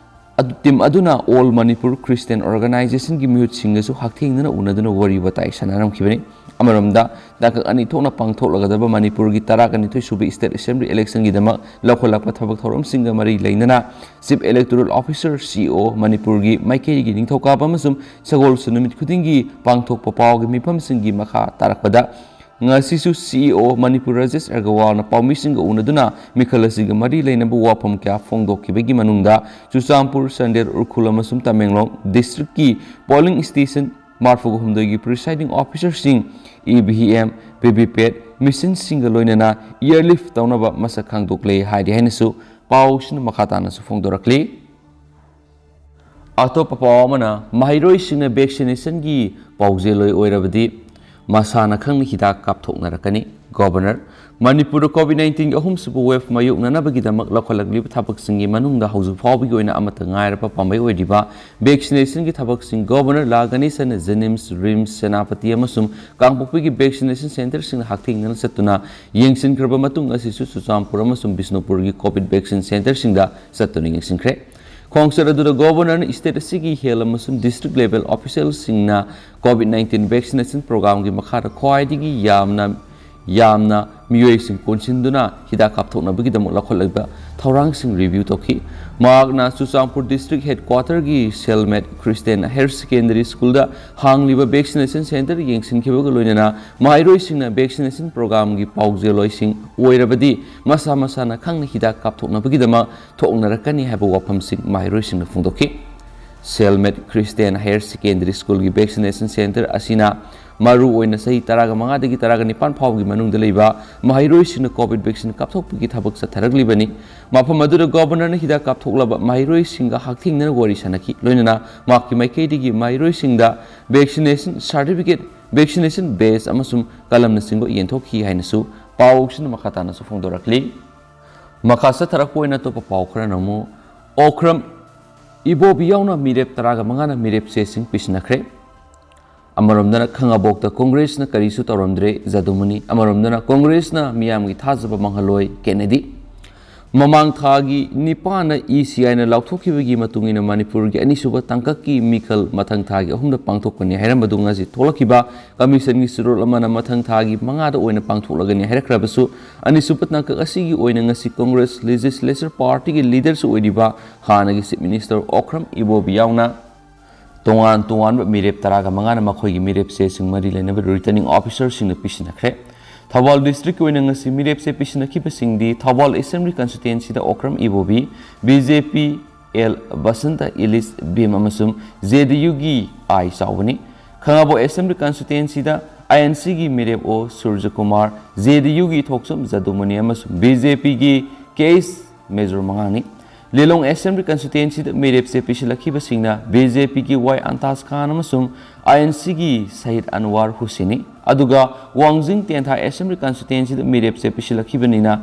ꯑꯗꯨ, team ꯑꯗꯨꯅ All Manipur Christian Organizationꯒꯤ ꯃꯤꯍꯨꯠꯁꯤꯡꯒꯁꯨ ꯍꯛꯊꯦꯡꯅꯅ ꯎꯅꯗꯨꯅ ꯋꯥꯔꯤ ꯋꯥꯇꯥꯏ ꯁꯥꯟꯅꯔꯝꯈꯤꯕꯅꯤ꯫ ꯑꯃꯔꯣꯝꯗ, ꯇꯥꯡꯀꯛ ꯑꯅꯤ ꯊꯣꯛꯅ ꯄꯥꯡꯊꯣꯛꯂꯒꯗꯕ ꯃꯅꯤꯄꯨꯔꯒꯤ ꯇꯔꯥꯅꯤꯊꯣꯏꯁꯨꯕ State Assembly electionꯒꯤꯗꯃꯛ ꯂꯧꯈꯠꯂꯛꯄ ꯊꯕꯛ ꯊꯧꯔꯝꯁꯤꯡꯒ ꯃꯔꯤ ꯂꯩꯅꯅ Chief Electoral Officer, CEO, ꯃꯅꯤꯄꯨꯔꯒꯤ ꯃꯥꯏꯀꯩꯒꯤ ꯅꯤꯡꯊꯧꯀꯥꯕ ꯑꯃꯁꯨꯡ ꯁꯒꯣꯜꯁꯦꯜ ꯅꯨꯃꯤꯠ ꯈꯨꯗꯤꯡꯒꯤ ꯄꯥꯡꯊꯣꯛꯄ ꯄꯥꯎꯒꯤ ꯃꯤꯐꯝꯁꯤꯡꯒꯤ ꯃꯈꯥ ꯇꯥꯔꯛꯄꯗ, ꯉꯁꯤꯁꯨ CEO ꯃꯅꯤꯄꯨꯔ ꯔꯥꯖꯦꯁ ꯑꯒꯔꯋꯥꯜꯅ ꯄꯥꯎꯃꯤꯁꯤꯡꯒ ꯎꯅꯗꯨꯅ ꯃꯤꯈꯜ ꯑꯁꯤꯒ ꯃꯔꯤ ꯂꯩꯅꯕ ꯋꯥꯐꯝ ꯀꯌꯥ ꯐꯣꯡꯗꯣꯛꯈꯤꯕꯒꯤ ꯃꯅꯨꯡꯗ ꯆꯨꯔꯆꯥꯟꯄꯨꯔ, ꯆꯥꯟꯗꯦꯜ, ꯎꯈ꯭ꯔꯨꯜ ꯑꯃꯁꯨꯡ ꯇꯃꯦꯡꯂꯣꯡ districtꯀꯤ polling station ꯃꯔꯤꯐꯨ ꯍꯨꯝꯗꯣꯏꯒꯤ presiding officerꯁꯤꯡ, EVM, VVPAT machineꯁꯤꯡꯒ ꯂꯣꯏꯅꯅ airlift ꯇꯧꯅꯕ ꯃꯁꯛ ꯈꯪꯗꯣꯛꯂꯦ ꯍꯥꯏꯔꯤ ꯍꯥꯏꯅꯁꯨ ꯄꯥꯎꯁꯤꯅ ꯃꯈꯥ ꯇꯥꯅꯁꯨ ꯐꯣꯡꯗꯣꯔꯛꯂꯤ꯫ ꯑꯇꯣꯞꯄ ꯄꯥꯎ ꯑꯃꯅ, ꯃꯍꯩꯔꯣꯏꯁꯤꯡꯅ vaccinationꯒꯤ ꯄꯥꯎꯖꯦꯜꯂꯣꯏ ꯑꯣꯏꯔꯕꯗꯤ ꯃꯁꯥꯅ ꯈꯪꯅ ꯍꯤꯗꯥꯛ ꯀꯥꯞꯊꯣꯛꯅꯔꯛꯀꯅꯤ꯫ Governor, ꯃꯅꯤꯄꯨꯔꯗ COVID nineteenꯒꯤ ꯑꯍꯨꯝꯁꯨꯕ wave ꯃꯥꯌꯣꯛꯅꯅꯕꯒꯤꯗꯃꯛ ꯂꯧꯈꯠꯂꯛꯂꯤꯕ ꯊꯕꯛꯁꯤꯡꯒꯤ ꯃꯅꯨꯡꯗ ꯍꯧꯖꯤꯛ ꯐꯥꯎꯕꯒꯤ ꯑꯣꯏꯅ ꯑꯃꯠꯇ ꯉꯥꯏꯔꯕ ꯄꯥꯝꯕꯩ ꯑꯣꯏꯔꯤꯕ vaccinationꯒꯤ ꯊꯕꯛꯁꯤꯡ Governor ꯂꯥ ꯒꯅꯦꯁꯟꯅ JNIMS, RIMS, ꯁꯦꯅꯥꯄꯇꯤ ꯑꯃꯁꯨꯡ ꯀꯥꯡꯄꯣꯛꯄꯤꯒꯤ vaccination centreꯁꯤꯡꯗ ꯍꯛꯊꯦꯡꯅꯅ ꯆꯠꯇꯨꯅ ꯌꯦꯡꯁꯤꯟꯈ꯭ꯔꯕ ꯃꯇꯨꯡ, ꯉꯁꯤꯁꯨ ꯆꯨꯔꯆꯥꯟꯄꯨꯔ ꯑꯃꯁꯨꯡ ꯕꯤꯁꯅꯨꯄꯨꯔꯒꯤ COVID vaccine centreꯁꯤꯡꯗ ꯆꯠꯇꯨꯅ ꯌꯦꯡꯁꯤꯟꯈ꯭ꯔꯦ꯫ ꯈꯣꯡꯆꯠ ꯑꯗꯨꯗ Governorꯅ state ꯑꯁꯤꯒꯤ health ꯑꯃꯁꯨꯡ district level officialꯁꯤꯡꯅ COVID nineteen vaccination programꯒꯤ ꯃꯈꯥꯗ ꯈ꯭ꯋꯥꯏꯗꯒꯤ ꯌꯥꯝꯅ ꯌꯥꯝꯅ ꯃꯤꯑꯣꯏꯁꯤꯡ ꯄꯨꯟꯁꯤꯟꯗꯨꯅ ꯍꯤꯗꯥꯛ ꯀꯥꯞꯊꯣꯛꯅꯕꯒꯤꯗꯃꯛ ꯂꯧꯈꯠꯂꯤꯕ ꯊꯧꯔꯥꯡꯁꯤꯡ review ꯇꯧꯈꯤ꯫ ꯃꯍꯥꯛꯅ ꯆꯨꯔꯆꯥꯟꯄꯨꯔ district headquarter ꯒꯤ Selmed Christian Higher Secondary School ꯗ ꯍꯥꯡꯂꯤꯕ vaccination center ꯌꯦꯡꯁꯤꯟꯈꯤꯕꯒ ꯂꯣꯏꯅꯅ ꯃꯍꯩꯔꯣꯏꯁꯤꯡꯅ vaccination program ꯒꯤ ꯄꯥꯎꯖꯦꯜꯂꯣꯏꯁꯤꯡ ꯑꯣꯏꯔꯕꯗꯤ ꯃꯁꯥ ꯃꯁꯥꯅ ꯈꯪꯅ ꯍꯤꯗꯥꯛ ꯀꯥꯞꯊꯣꯛꯅꯕꯒꯤꯗꯃꯛ ꯊꯣꯛꯅꯔꯛꯀꯅꯤ ꯍꯥꯏꯕ ꯋꯥꯐꯝꯁꯤꯡ ꯃꯍꯩꯔꯣꯏꯁꯤꯡꯅ ꯐꯣꯡꯗꯣꯛꯈꯤ꯫ Selmed Christian Higher Secondary School ꯒꯤ vaccination center ꯑꯁꯤꯅ ꯃꯔꯨ ꯑꯣꯏꯅ ꯆꯍꯤ ꯇꯔꯥꯒ ꯃꯉꯥꯗꯒꯤ ꯇꯔꯥꯒ ꯅꯤꯄꯥꯟ ꯐꯥꯎꯕꯒꯤ ꯃꯅꯨꯡꯗ ꯂꯩꯕ ꯃꯍꯩꯔꯣꯏꯁꯤꯡꯅ COVID vaccine ꯀꯥꯞꯊꯣꯛꯄꯒꯤ ꯊꯕꯛ ꯆꯠꯊꯔꯛꯂꯤꯕꯅꯤ꯫ ꯃꯐꯝ ꯑꯗꯨꯗ Governor ꯅ ꯍꯤꯗꯥꯛ ꯀꯥꯞꯊꯣꯛꯂꯕ ꯃꯍꯩꯔꯣꯏꯁꯤꯡꯒ ꯍꯛꯊꯦꯡꯅꯅ ꯋꯥꯔꯤ ꯁꯥꯅꯈꯤ꯫ ꯂꯣꯏꯅꯅ ꯃꯍꯥꯛꯀꯤ ꯃꯥꯏꯀꯩꯗꯒꯤ ꯃꯍꯩꯔꯣꯏꯁꯤꯡꯗ vaccination certificate, vaccination badge ꯑꯃꯁꯨꯡ ꯀꯂꯝꯅꯆꯤꯡꯕ ꯌꯦꯟꯊꯣꯛꯈꯤ ꯍꯥꯏꯅꯁꯨ ꯄꯥꯎꯁꯤꯅ ꯃꯈꯥ ꯇꯥꯅꯁꯨ ꯐꯣꯡꯗꯣꯔꯛꯂꯤ꯫ ꯃꯈꯥ ꯆꯠꯊꯔꯛꯄ ꯑꯣꯏꯅ ꯑꯇꯣꯞꯄ ꯄꯥꯎ ꯈꯔꯅ ꯑꯃꯨꯛ, ꯑꯣꯀ꯭ꯔꯝ ꯏꯕꯣꯕꯤ ꯌꯥꯎꯅ ꯃꯤꯔꯦꯞ ꯇꯔꯥꯒ ꯃꯉꯥꯅ ꯃꯤꯔꯦꯞ ꯆꯦꯁꯤꯡ ꯄꯤꯁꯤꯟꯅꯈ꯭ꯔꯦ꯫ ꯑꯃꯔꯣꯝꯗꯅ ꯈꯪꯉꯕꯣꯛꯇ ꯀꯣꯡꯒ꯭ꯔꯦꯁꯅ ꯀꯔꯤꯁꯨ ꯇꯧꯔꯝꯗ꯭ꯔꯦ, ꯖꯗꯨꯃꯅꯤ꯫ ꯑꯃꯔꯣꯝꯗꯅ ꯀꯣꯡꯒ꯭ꯔꯦꯁꯅ ꯃꯤꯌꯥꯝꯒꯤ ꯊꯥꯖꯕ ꯃꯥꯡꯍꯜꯂꯣꯏ, ꯀꯦꯅꯦꯗꯤ꯫ ꯃꯃꯥꯡ ꯊꯥꯒꯤ ꯅꯤꯄꯥꯟꯗ ECI ꯅ ꯂꯥꯎꯊꯣꯛꯈꯤꯕꯒꯤ ꯃꯇꯨꯡ ꯏꯟꯅ ꯃꯅꯤꯄꯨꯔꯒꯤ ꯑꯅꯤꯁꯨꯕ ꯇꯥꯡꯀꯛꯀꯤ ꯃꯤꯈꯜ ꯃꯊꯪ ꯊꯥꯒꯤ ꯑꯍꯨꯝꯗ ꯄꯥꯡꯊꯣꯛꯀꯅꯤ ꯍꯥꯏꯔꯝꯕꯗꯨ ꯉꯁꯤ ꯊꯣꯛꯂꯛꯈꯤꯕ commission ꯒꯤ ꯆꯦꯔꯣꯜ ꯑꯃꯅ ꯃꯊꯪ ꯊꯥꯒꯤ ꯃꯉꯥꯗ ꯑꯣꯏꯅ ꯄꯥꯡꯊꯣꯛꯂꯒꯅꯤ ꯍꯥꯏꯔꯛꯈ꯭ꯔꯕꯁꯨ, ꯑꯅꯤꯁꯨꯕ ꯇꯥꯡꯀꯛ ꯑꯁꯤꯒꯤ ꯑꯣꯏꯅ ꯉꯁꯤ Congress Legislature Party ꯒꯤ leader ꯁꯨ ꯑꯣꯏꯔꯤꯕ ꯍꯥꯟꯅꯒꯤ Chief Minister ꯑꯣꯀ꯭ꯔꯝ ꯏꯕꯣꯕꯤ ꯌꯥꯎꯅ ꯇꯣꯉꯥꯟ ꯇꯣꯉꯥꯟꯕ ꯃꯤꯔꯦꯞ ꯇꯔꯥꯒ ꯃꯉꯥꯅ ꯃꯈꯣꯏꯒꯤ ꯃꯤꯔꯦꯞ ꯆꯦꯁꯤꯡ ꯃꯔꯤ ꯂꯩꯅꯕ returning officer ꯁꯤꯡꯗ ꯄꯤꯁꯤꯟꯅꯈ꯭ꯔꯦ꯫ ꯊꯧꯕꯥꯜ district ꯀꯤ ꯑꯣꯏꯅ ꯉꯁꯤ ꯃꯤꯔꯦꯞ ꯆꯦ ꯄꯤꯁꯤꯟꯅꯈꯤꯕꯁꯤꯡꯗꯤ ꯊꯧꯕꯥꯜ Assembly Constituency ꯗ ꯑꯣꯀ꯭ꯔꯝ ꯏꯕꯣꯕꯤ, BJP L ꯕꯁꯟꯇ, ꯏꯂꯤꯁ ꯚꯤꯝ ꯑꯃꯁꯨꯡ JDU ꯒꯤ ꯑꯥꯏ ꯆꯥꯎꯕꯅꯤ꯫ ꯈꯪꯉꯕꯣꯛ Assembly Constituency ꯗ INC ꯒꯤ ꯃꯤꯔꯦꯞ ꯑꯣ ꯁꯨꯔꯖꯀꯨꯃꯥꯔ, JDU ꯒꯤ ꯊꯣꯛꯆꯣꯝ ꯖꯗꯨꯃꯅꯤ ꯑꯃꯁꯨꯡ BJP ꯒꯤ ꯀꯦ ꯑꯩꯆ ꯃꯦꯖꯣꯔ ꯃꯉꯥꯅꯤ꯫ ꯂꯤꯂꯣꯡ Assembly Constituency ꯗ ꯃꯤꯔꯦꯞ ꯆꯦ ꯄꯤꯁꯤꯜꯂꯛꯈꯤꯕꯁꯤꯡꯅ BJP ꯒꯤ ꯋꯥꯏ ꯑꯟꯇꯥꯖ ꯈꯥꯟ ꯑꯃꯁꯨꯡ INC ꯒꯤ ꯁꯍꯤꯗ ꯑꯟꯋꯥꯔ ꯍꯨꯁꯦꯟꯅꯤ꯫ ꯑꯗꯨꯒ ꯋꯥꯡꯖꯤꯡ ꯇꯦꯟꯊꯥ Assembly Constituency ꯗ ꯃꯤꯔꯦꯞ ꯆꯦ ꯄꯤꯁꯤꯜꯂꯛꯈꯤꯕꯅꯤꯅ,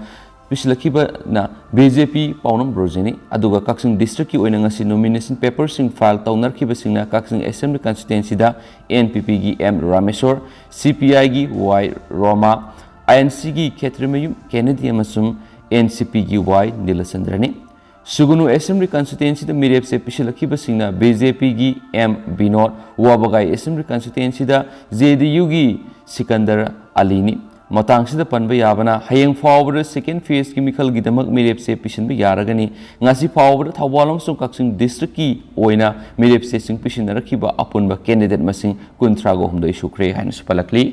ꯄꯤꯁꯤꯜꯂꯛꯈꯤꯕꯅ BJP ꯄꯥꯎꯅꯝ ꯔꯣꯖꯦꯅꯤ꯫ ꯑꯗꯨꯒ ꯀꯛꯆꯤꯡ district ꯀꯤ ꯑꯣꯏꯅ ꯉꯁꯤ nomination paper ꯁꯤꯡ file ꯇꯧꯅꯔꯛꯈꯤꯕꯁꯤꯡꯅ ꯀꯛꯆꯤꯡ Assembly Constituency ꯗ NPP ꯒꯤ M ꯔꯥꯃꯦꯁꯣꯔ, CPI ꯒꯤ Y ꯔꯣꯃꯥ, INC ꯒꯤ ꯈꯦꯇ꯭ꯔꯤꯃꯌꯨꯝ ꯀꯦꯅꯦꯗꯤ ꯑꯃꯁꯨꯡ NCP ꯒꯤ Y ꯅꯤꯂꯆꯟꯗ꯭ꯔꯅꯤ꯫ ꯁꯨꯒꯨꯅꯨ Assembly Constituency ꯗ ꯃꯤꯔꯦꯞ ꯆꯦ ꯄꯤꯁꯤꯜꯂꯛꯈꯤꯕꯁꯤꯡꯅ BJP ꯒꯤ M ꯕꯤꯅꯣꯗ, ꯋꯥꯕꯒꯥꯏ Assembly Constituency ꯗ JDU ꯒꯤ ꯁꯤꯀꯟꯗꯔ ꯑꯂꯤꯅꯤ꯫ ꯃꯇꯥꯡꯁꯤꯗ ꯄꯟꯕ ꯌꯥꯕꯅ, ꯍꯌꯦꯡ ꯐꯥꯎꯕꯗ second phaseꯀꯤ ꯃꯤꯈꯜꯒꯤꯗꯃꯛ ꯃꯤꯔꯦꯞꯁꯦ ꯄꯤꯁꯤꯟꯕ ꯌꯥꯔꯒꯅꯤ꯫ ꯉꯁꯤ ꯐꯥꯎꯕꯗ ꯊꯧꯕꯥꯜ ꯑꯃꯁꯨꯡ ꯀꯛꯆꯤꯡ districtꯀꯤ ꯑꯣꯏꯅ ꯃꯤꯔꯦꯞꯁꯦ ꯁꯤꯡ ꯄꯤꯁꯤꯟꯅꯔꯛꯈꯤꯕ ꯑꯄꯨꯟꯕ candidate ꯃꯁꯤꯡ ꯀꯨꯟꯊ꯭ꯔꯥꯒ ꯍꯨꯝꯗꯣꯏ ꯁꯨꯈ꯭ꯔꯦ ꯍꯥꯏꯅꯁꯨ ꯄꯜꯂꯛꯂꯤ꯫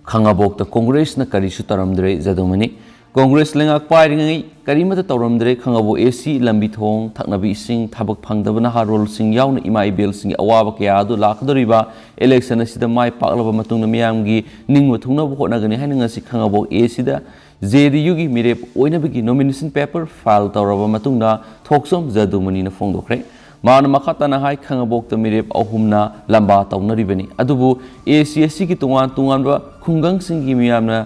ꯈꯥꯉꯕꯣꯛꯇ ꯀꯣꯡꯒ꯭ꯔꯦꯁꯅ ꯀꯔꯤꯁꯨ ꯇꯧꯔꯝꯗ꯭ꯔꯦ, ꯖꯗꯨꯃꯅꯤ꯫ ꯀꯣꯡꯒ꯭ꯔꯦꯁ ꯂꯩꯉꯥꯛ ꯄꯥꯏꯔꯤꯉꯩ ꯀꯔꯤꯃꯠꯇ ꯇꯧꯔꯝꯗ꯭ꯔꯦ꯫ ꯈꯥꯉꯕꯣꯛ AC, ꯂꯝꯕꯤ ꯊꯣꯡ, ꯊꯛꯅꯕ ꯏꯁꯤꯡ, ꯊꯕꯛ ꯐꯪꯗꯕ ꯅꯍꯥꯔꯣꯜꯁꯤꯡ ꯌꯥꯎꯅ ꯏꯃꯥ ꯏꯕꯦꯜꯁꯤꯡꯒꯤ ꯑꯋꯥꯕ ꯀꯌꯥ ꯑꯗꯨ ꯂꯥꯛꯀꯗꯧꯔꯤꯕ election ꯑꯁꯤꯗ ꯃꯥꯏ ꯄꯥꯛꯂꯕ ꯃꯇꯨꯡꯗ ꯃꯤꯌꯥꯝꯒꯤ ꯅꯤꯡꯕ ꯊꯨꯡꯅꯕ ꯍꯣꯠꯅꯒꯅꯤ ꯍꯥꯏꯅ ꯉꯁꯤ ꯈꯥꯉꯕꯣꯛ ACꯗ JDUꯒꯤ ꯃꯤꯔꯦꯞ ꯑꯣꯏꯅꯕꯒꯤ nomination paper file ꯇꯧꯔꯕ ꯃꯇꯨꯡꯗ ꯊꯣꯛꯆꯣꯝ ꯖꯗꯨꯃꯅꯤꯅ ꯐꯣꯡꯗꯣꯛꯈ꯭ꯔꯦ꯫ ꯃꯍꯥꯛꯅ ꯃꯈꯥ ꯇꯥꯅ ꯍꯥꯏ, ꯈꯥꯉꯕꯣꯛꯇ ꯃꯤꯔꯦꯞ ꯑꯍꯨꯝꯅ ꯂꯝꯕꯥ ꯇꯧꯅꯔꯤꯕꯅꯤ, ꯑꯗꯨꯕꯨ AC ꯑꯁꯤꯒꯤ ꯇꯣꯉꯥꯟ ꯇꯣꯉꯥꯟꯕ ꯈꯨꯡꯒꯪꯁꯤꯡꯒꯤ ꯃꯤꯌꯥꯝꯅ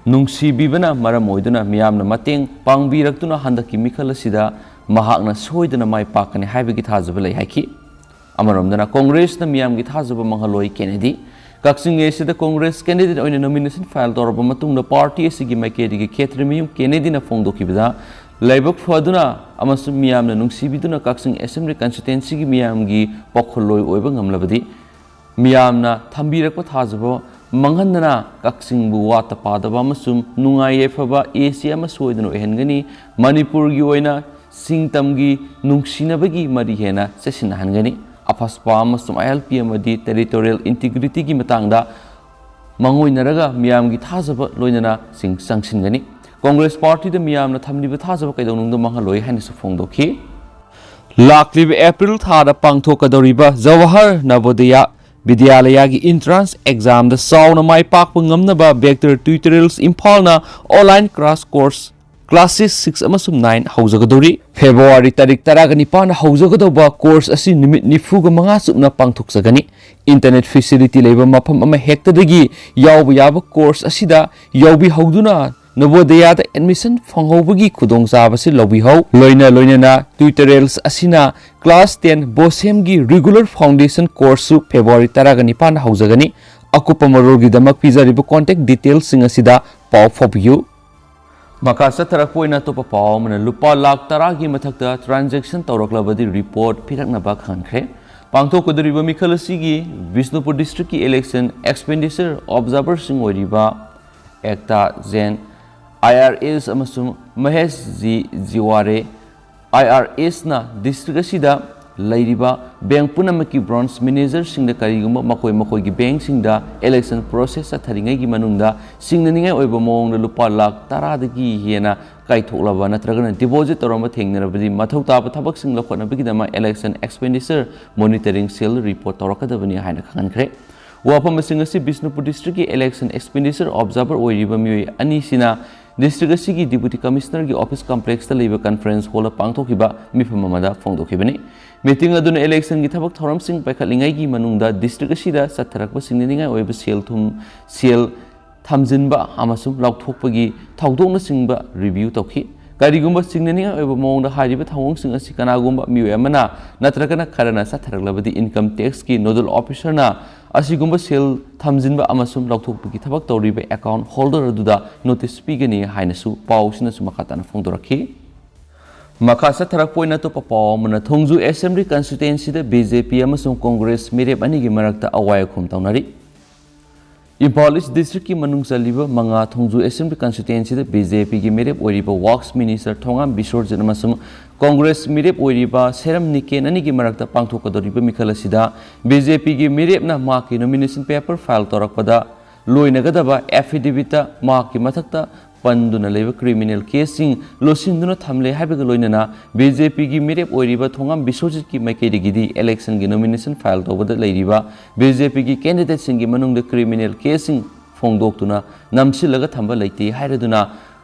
ꯅꯨꯡꯁꯤꯕꯤꯕꯅ ꯃꯔꯝ ꯑꯣꯏꯗꯨꯅ ꯃꯤꯌꯥꯝꯅ ꯃꯇꯦꯡ ꯄꯥꯡꯕꯤꯔꯛꯇꯨꯅ ꯍꯟꯗꯛꯀꯤ ꯃꯤꯈꯜ ꯑꯁꯤꯗ ꯃꯍꯥꯛꯅ ꯁꯣꯏꯗꯅ ꯃꯥꯏ ꯄꯥꯛꯀꯅꯤ ꯍꯥꯏꯕꯒꯤ ꯊꯥꯖꯕ ꯂꯩ ꯍꯥꯏꯈꯤ꯫ ꯑꯃꯔꯣꯝꯗꯅ ꯀꯣꯡꯒ꯭ꯔꯦꯁꯅ ꯃꯤꯌꯥꯝꯒꯤ ꯊꯥꯖꯕ ꯃꯥꯡꯍꯜꯂꯣꯏ꯫ ꯀꯦꯅꯦꯗꯤ꯫ ꯀꯛꯆꯤꯡ ACꯗ ꯀꯣꯡꯒ꯭ꯔꯦꯁ candidate ꯑꯣꯏꯅ nomination file ꯇꯧꯔꯕ ꯃꯇꯨꯡꯗ party ꯑꯁꯤꯒꯤ ꯃꯥꯏꯀꯩꯗꯒꯤ ꯈꯦꯇ꯭ꯔꯤꯃꯌꯨꯝ ꯀꯦꯅꯦꯗꯤꯅ ꯐꯣꯡꯗꯣꯛꯈꯤꯕꯗ, ꯂꯥꯏꯕꯛ ꯐꯗꯨꯅ ꯑꯃꯁꯨꯡ ꯃꯤꯌꯥꯝꯅ ꯅꯨꯡꯁꯤꯕꯤꯗꯨꯅ ꯀꯛꯆꯤꯡ assembly constituencyꯒꯤ ꯃꯤꯌꯥꯝꯒꯤ ꯄꯥꯎꯈꯨꯝꯂꯣꯏ ꯑꯣꯏꯕ ꯉꯝꯂꯕꯗꯤ ꯃꯤꯌꯥꯝꯅ ꯊꯝꯕꯤꯔꯛꯄ ꯊꯥꯖꯕ ꯃꯥꯡꯍꯟꯗꯅ ꯀꯛꯆꯤꯡꯕꯨ ꯋꯥꯠꯇ ꯄꯥꯗꯕ ꯑꯃꯁꯨꯡ ꯅꯨꯡꯉꯥꯏ ꯌꯥꯏꯐꯕ AC ꯑꯃ ꯁꯣꯏꯗꯅ ꯑꯣꯏꯍꯟꯒꯅꯤ꯫ ꯃꯅꯤꯄꯨꯔꯒꯤ ꯑꯣꯏꯅ ꯁꯤꯡꯇꯝꯒꯤ ꯅꯨꯡꯁꯤꯅꯕꯒꯤ ꯃꯔꯤ ꯍꯦꯟꯅ ꯆꯦꯠꯁꯤꯟꯅꯍꯟꯒꯅꯤ꯫ ꯑꯐꯁꯄꯥ ꯑꯃꯁꯨꯡ ILP ꯑꯃꯗꯤ territorial integrityꯒꯤ ꯃꯇꯥꯡꯗ ꯃꯥꯡꯑꯣꯏꯅꯔꯒ ꯃꯤꯌꯥꯝꯒꯤ ꯊꯥꯖꯕ ꯂꯣꯏꯅꯅ ꯁꯤꯡ ꯆꯪꯁꯤꯟꯒꯅꯤ꯫ ꯀꯣꯡꯒ꯭ꯔꯦꯁ partyꯗ ꯃꯤꯌꯥꯝꯅ ꯊꯝꯂꯤꯕ ꯊꯥꯖꯕ ꯀꯩꯗꯧꯅꯨꯡꯗ ꯃꯥꯡꯍꯜꯂꯣꯏ ꯍꯥꯏꯅꯁꯨ ꯐꯣꯡꯗꯣꯛꯈꯤ꯫ ꯂꯥꯛꯂꯤꯕ April ꯊꯥꯗ ꯄꯥꯡꯊꯣꯛꯀꯗꯧꯔꯤꯕ ꯖꯋꯥꯍꯔ ꯅꯕꯣꯗꯌꯥ ꯕꯤꯗ꯭ꯌꯥꯂꯌꯥꯒꯤ entrance examꯗ ꯆꯥꯎꯅ ꯃꯥꯏ ꯄꯥꯛꯄ ꯉꯝꯅꯕ Vector Tutorials ꯏꯝꯐꯥꯜꯅ online crash course classes six ꯑꯃꯁꯨꯡ nine ꯍꯧꯖꯒꯗꯧꯔꯤ꯫ February ꯇꯥꯔꯤꯛ ꯇꯔꯥꯒ ꯅꯤꯄꯥꯟꯗ ꯍꯧꯖꯒꯗꯧꯕ course ꯑꯁꯤ ꯅꯨꯃꯤꯠ ꯅꯤꯐꯨꯒ ꯃꯉꯥ ꯆꯨꯞꯅ ꯄꯥꯡꯊꯣꯛꯆꯒꯅꯤ꯫ Internet facility ꯂꯩꯕ ꯃꯐꯝ ꯑꯃ ꯍꯦꯛꯇꯗꯒꯤ ꯌꯥꯎꯕ ꯌꯥꯕ course ꯑꯁꯤꯗ ꯌꯥꯎꯕꯤꯍꯧꯗꯨꯅ ꯅꯕꯣꯗꯌꯥꯗ admission ꯐꯪꯍꯧꯕꯒꯤ ꯈꯨꯗꯣꯡꯆꯥꯕꯁꯤ ꯂꯧꯕꯤꯍꯧ꯫ ꯂꯣꯏꯅ ꯂꯣꯏꯅꯅ tutorials ꯑꯁꯤꯅ class ten BOSEMꯒꯤ regular foundation courseꯁꯨ February ꯇꯔꯥꯒ ꯅꯤꯄꯥꯟꯗ ꯍꯧꯖꯒꯅꯤ꯫ ꯑꯀꯨꯞꯄ ꯃꯔꯣꯜꯒꯤꯗꯃꯛ ꯄꯤꯖꯔꯤꯕ contact detailsꯁꯤꯡ ꯑꯁꯤꯗ ꯄꯥꯎ ꯐꯥꯎꯕꯤꯌꯨ꯫ ꯃꯈꯥ ꯆꯠꯊꯔꯛꯄ ꯑꯣꯏꯅ ꯑꯇꯣꯞꯄ ꯄꯥꯎ ꯑꯃꯅ, ꯂꯨꯄꯥ ꯂꯥꯈ ꯇꯔꯥꯒꯤ ꯃꯊꯛꯇ transaction ꯇꯧꯔꯛꯂꯕꯗꯤ report ꯄꯤꯔꯛꯅꯕ ꯈꯪꯍꯟꯈ꯭ꯔꯦ꯫ ꯄꯥꯡꯊꯣꯛꯀꯗꯧꯔꯤꯕ ꯃꯤꯈꯜ ꯑꯁꯤꯒꯤ ꯕꯤꯁꯅꯨꯄꯨꯔ districtꯀꯤ election expenditure observerꯁꯤꯡ ꯑꯣꯏꯔꯤꯕ ꯑꯦꯛꯇꯥ ꯖꯦꯟ, ꯑꯥꯏ ꯑꯥꯔ ꯑꯦꯁ, ꯑꯃꯁꯨꯡ ꯃꯍꯦꯁ ꯖꯤ ꯖꯤꯋꯥꯔꯦ, ꯑꯥꯏ ꯑꯥꯔ ꯑꯦꯁꯅ ꯗꯤꯁꯇ꯭ꯔꯤꯛ ꯑꯁꯤꯗ ꯂꯩꯔꯤꯕ ꯕꯦꯡꯛ ꯄꯨꯝꯅꯃꯛꯀꯤ ꯕ꯭ꯔꯥꯟꯆ ꯃꯦꯅꯦꯖꯔꯁꯤꯡꯗ ꯀꯔꯤꯒꯨꯝꯕ ꯃꯈꯣꯏ ꯃꯈꯣꯏꯒꯤ ꯕꯦꯡꯛꯁꯤꯡꯗ ꯏꯂꯦꯛꯁꯟ ꯄ꯭ꯔꯣꯁꯦꯁ ꯆꯠꯊꯔꯤꯉꯩꯒꯤ ꯃꯅꯨꯡꯗ ꯁꯤꯡꯅꯅꯤꯡꯉꯥꯏ ꯑꯣꯏꯕ ꯃꯑꯣꯡꯗ ꯂꯨꯄꯥ ꯂꯥꯈ ꯇꯔꯥꯗꯒꯤ ꯍꯦꯟꯅ ꯀꯥꯏꯊꯣꯛꯂꯕ ꯅꯠꯇ꯭ꯔꯒꯅ ꯗꯤꯄꯣꯖꯤꯠ ꯇꯧꯔꯝꯕ ꯊꯦꯡꯅꯔꯕꯗꯤ ꯃꯊꯧ ꯇꯥꯕ ꯊꯕꯛꯁꯤꯡ ꯂꯧꯈꯠꯅꯕꯒꯤꯗꯃꯛ ꯏꯂꯦꯛꯁꯟ ꯑꯦꯛꯁꯄꯦꯟꯗꯤꯆꯔ ꯃꯣꯅꯤꯇꯔꯤꯡ ꯁꯦꯜ ꯔꯤꯄꯣꯔꯠ ꯇꯧꯔꯛꯀꯗꯕꯅꯤ ꯍꯥꯏꯅ ꯈꯪꯍꯟꯈ꯭ꯔꯦ꯫ ꯋꯥꯐꯝ ꯑꯁꯤꯡ ꯑꯁꯤ ꯕꯤꯁꯅꯨꯄꯨꯔ ꯗꯤꯁꯇ꯭ꯔꯤꯛꯀꯤ ꯏꯂꯦꯛꯁꯟ ꯑꯦꯛꯁꯄꯦꯟꯗꯤꯆꯔ ꯑꯣꯕꯖꯥꯔꯚꯔ ꯑꯣꯏꯔꯤꯕ ꯃꯤꯑꯣꯏ ꯑꯅꯤꯁꯤꯅ ꯗꯤꯁꯇ꯭ꯔꯤꯛ ꯑꯁꯤꯒꯤ ꯗꯤꯄꯨꯇꯤ ꯀꯃꯤꯁꯅꯔꯒꯤ ꯑꯣꯐꯤꯁ ꯀꯝꯄ꯭ꯂꯦꯛꯁꯇ ꯂꯩꯕ ꯀꯟꯐꯔꯦꯟꯁ ꯍꯣꯜꯗ ꯄꯥꯡꯊꯣꯛꯈꯤꯕ ꯃꯤꯐꯝ ꯑꯃꯗ ꯐꯣꯡꯗꯣꯛꯈꯤꯕꯅꯤ꯫ ꯃꯤꯇꯤꯡ ꯑꯗꯨꯅ ꯏꯂꯦꯛꯁꯟꯒꯤ ꯊꯕꯛ ꯊꯧꯔꯝꯁꯤꯡ ꯄꯥꯏꯈꯠꯂꯤꯉꯩꯒꯤ ꯃꯅꯨꯡꯗ ꯗꯤꯁꯇ꯭ꯔꯤꯛ ꯑꯁꯤꯗ ꯆꯠꯊꯔꯛꯄ ꯁꯤꯡꯅꯅꯤꯡꯉꯥꯏ ꯑꯣꯏꯕ ꯁꯦꯜ ꯊꯨꯝ, ꯁꯦꯜ ꯊꯝꯖꯤꯟꯕ ꯑꯃꯁꯨꯡ ꯂꯧꯊꯣꯛꯄꯒꯤ ꯊꯧꯗꯣꯛꯅꯆꯤꯡꯕ ꯔꯤꯚꯤꯌꯨ ꯇꯧꯈꯤ꯫ ꯀꯔꯤꯒꯨꯝꯕ ꯁꯤꯡꯅꯅꯤꯡꯉꯥꯏ ꯑꯣꯏꯕ ꯃꯑꯣꯡꯗ ꯍꯥꯏꯔꯤꯕ ꯊꯧꯑꯣꯡꯁꯤꯡ ꯑꯁꯤ ꯀꯅꯥꯒꯨꯝꯕ ꯃꯤꯑꯣꯏ ꯑꯃꯅ ꯅꯠꯇ꯭ꯔꯒꯅ ꯈꯔꯅ ꯆꯠꯊꯔꯛꯂꯕꯗꯤ, ꯏꯟꯀꯝ ꯇꯦꯛꯁꯀꯤ ꯅꯣꯗꯜ ꯑꯣꯐꯤꯁꯔꯅ ꯑꯁꯤꯒꯨꯝꯕ ꯁꯦꯜ ꯊꯝꯖꯤꯟꯕ ꯑꯃꯁꯨꯡ ꯂꯧꯊꯣꯛꯄꯒꯤ ꯊꯕꯛ ꯇꯧꯔꯤꯕ ꯑꯦꯀꯥꯎꯟ ꯍꯣꯜꯗꯔ ꯑꯗꯨꯗ ꯅꯣꯇꯤꯁ ꯄꯤꯒꯅꯤ ꯍꯥꯏꯅꯁꯨ ꯄꯥꯎꯁꯤꯅꯁꯨ ꯃꯈꯥ ꯇꯥꯅ ꯐꯣꯡꯗꯣꯔꯛꯈꯤ꯫ ꯃꯈꯥ ꯆꯠꯊꯔꯛꯄ ꯑꯣꯏꯅ ꯑꯇꯣꯞꯄ ꯄꯥꯎ ꯑꯃꯅ, ꯊꯣꯡꯖꯨ ꯑꯦꯁꯦꯝꯕ꯭ꯂꯤ ꯀꯟꯁꯇꯤꯇ꯭ꯋꯦꯟꯁꯤꯗ ꯕꯤ ꯖꯦ ꯄꯤ ꯑꯃꯁꯨꯡ ꯀꯣꯡꯒ꯭ꯔꯦꯁ ꯃꯤꯔꯦꯞ ꯑꯅꯤꯒꯤ ꯃꯔꯛꯇ ꯑꯋꯥꯏ ꯑꯈꯨꯝ ꯇꯧꯅꯔꯤ꯫ ꯏꯝꯐꯥꯜ ꯏꯁ ꯗꯤꯁꯇ꯭ꯔꯤꯛꯀꯤ ꯃꯅꯨꯡ ꯆꯜꯂꯤꯕ ꯃꯉꯥ ꯊꯣꯡꯖꯨ ꯑꯦꯁꯦꯝꯕ꯭ꯂꯤ ꯀꯟꯁꯇꯤꯇ꯭ꯋꯦꯟꯁꯤꯗ ꯕꯤ ꯖꯦ ꯄꯤꯒꯤ ꯃꯤꯔꯦꯞ ꯑꯣꯏꯔꯤꯕ ꯋꯥꯛꯁ ꯃꯤꯅꯤꯁꯇꯔ ꯊꯣꯉꯥꯝ ꯕꯤꯁ꯭ꯋꯔꯖꯤꯠ ꯑꯃꯁꯨꯡ ꯀꯣꯡꯒ꯭ꯔꯦꯁ ꯃꯤꯔꯦꯞ ꯑꯣꯏꯔꯤꯕ ꯁꯦꯔꯝ ꯅꯤꯀꯦꯟ ꯑꯅꯤꯒꯤ ꯃꯔꯛꯇ ꯄꯥꯡꯊꯣꯛꯀꯗꯧꯔꯤꯕ ꯃꯤꯈꯜ ꯑꯁꯤꯗ ꯕꯤ ꯖꯦ ꯄꯤꯒꯤ ꯃꯤꯔꯦꯞꯅ ꯃꯍꯥꯛꯀꯤ ꯅꯣꯃꯤꯅꯦꯁꯟ ꯄꯦꯄꯔ ꯐꯥꯏꯜ ꯇꯧꯔꯛꯄꯗ ꯂꯣꯏꯅꯒꯗꯕ ꯑꯦꯐꯤꯗꯦꯕꯤꯠꯇ ꯃꯍꯥꯛꯀꯤ ꯃꯊꯛꯇ ꯄꯟꯗꯨꯅ ꯂꯩꯕ ꯀ꯭ꯔꯤꯃꯤꯅꯦꯜ ꯀꯦꯁꯁꯤꯡ ꯂꯣꯠꯁꯤꯟꯗꯨꯅ ꯊꯝꯂꯦ ꯍꯥꯏꯕꯒ ꯂꯣꯏꯅꯅ ꯕꯤ ꯖꯦ ꯄꯤꯒꯤ ꯃꯤꯔꯦꯞ ꯑꯣꯏꯔꯤꯕ ꯊꯣꯉꯥꯝ ꯕꯤꯁ꯭ꯋꯖꯤꯠꯀꯤ ꯃꯥꯏꯀꯩꯗꯒꯤꯗꯤ ꯏꯂꯦꯛꯁꯟꯒꯤ ꯅꯣꯃꯤꯅꯦꯁꯟ ꯐꯥꯏꯜ ꯇꯧꯕꯗ ꯂꯩꯔꯤꯕ ꯕꯤ ꯖꯦ ꯄꯤꯒꯤ ꯀꯦꯟꯗꯤꯗꯦꯠꯁꯤꯡꯒꯤ ꯃꯅꯨꯡꯗ ꯀ꯭ꯔꯤꯃꯤꯅꯦꯜ ꯀꯦꯁꯁꯤꯡ ꯐꯣꯡꯗꯣꯛꯇꯨꯅ ꯅꯝꯁꯤꯜꯂꯒ ꯊꯝꯕ ꯂꯩꯇꯦ ꯍꯥꯏꯔꯗꯨꯅ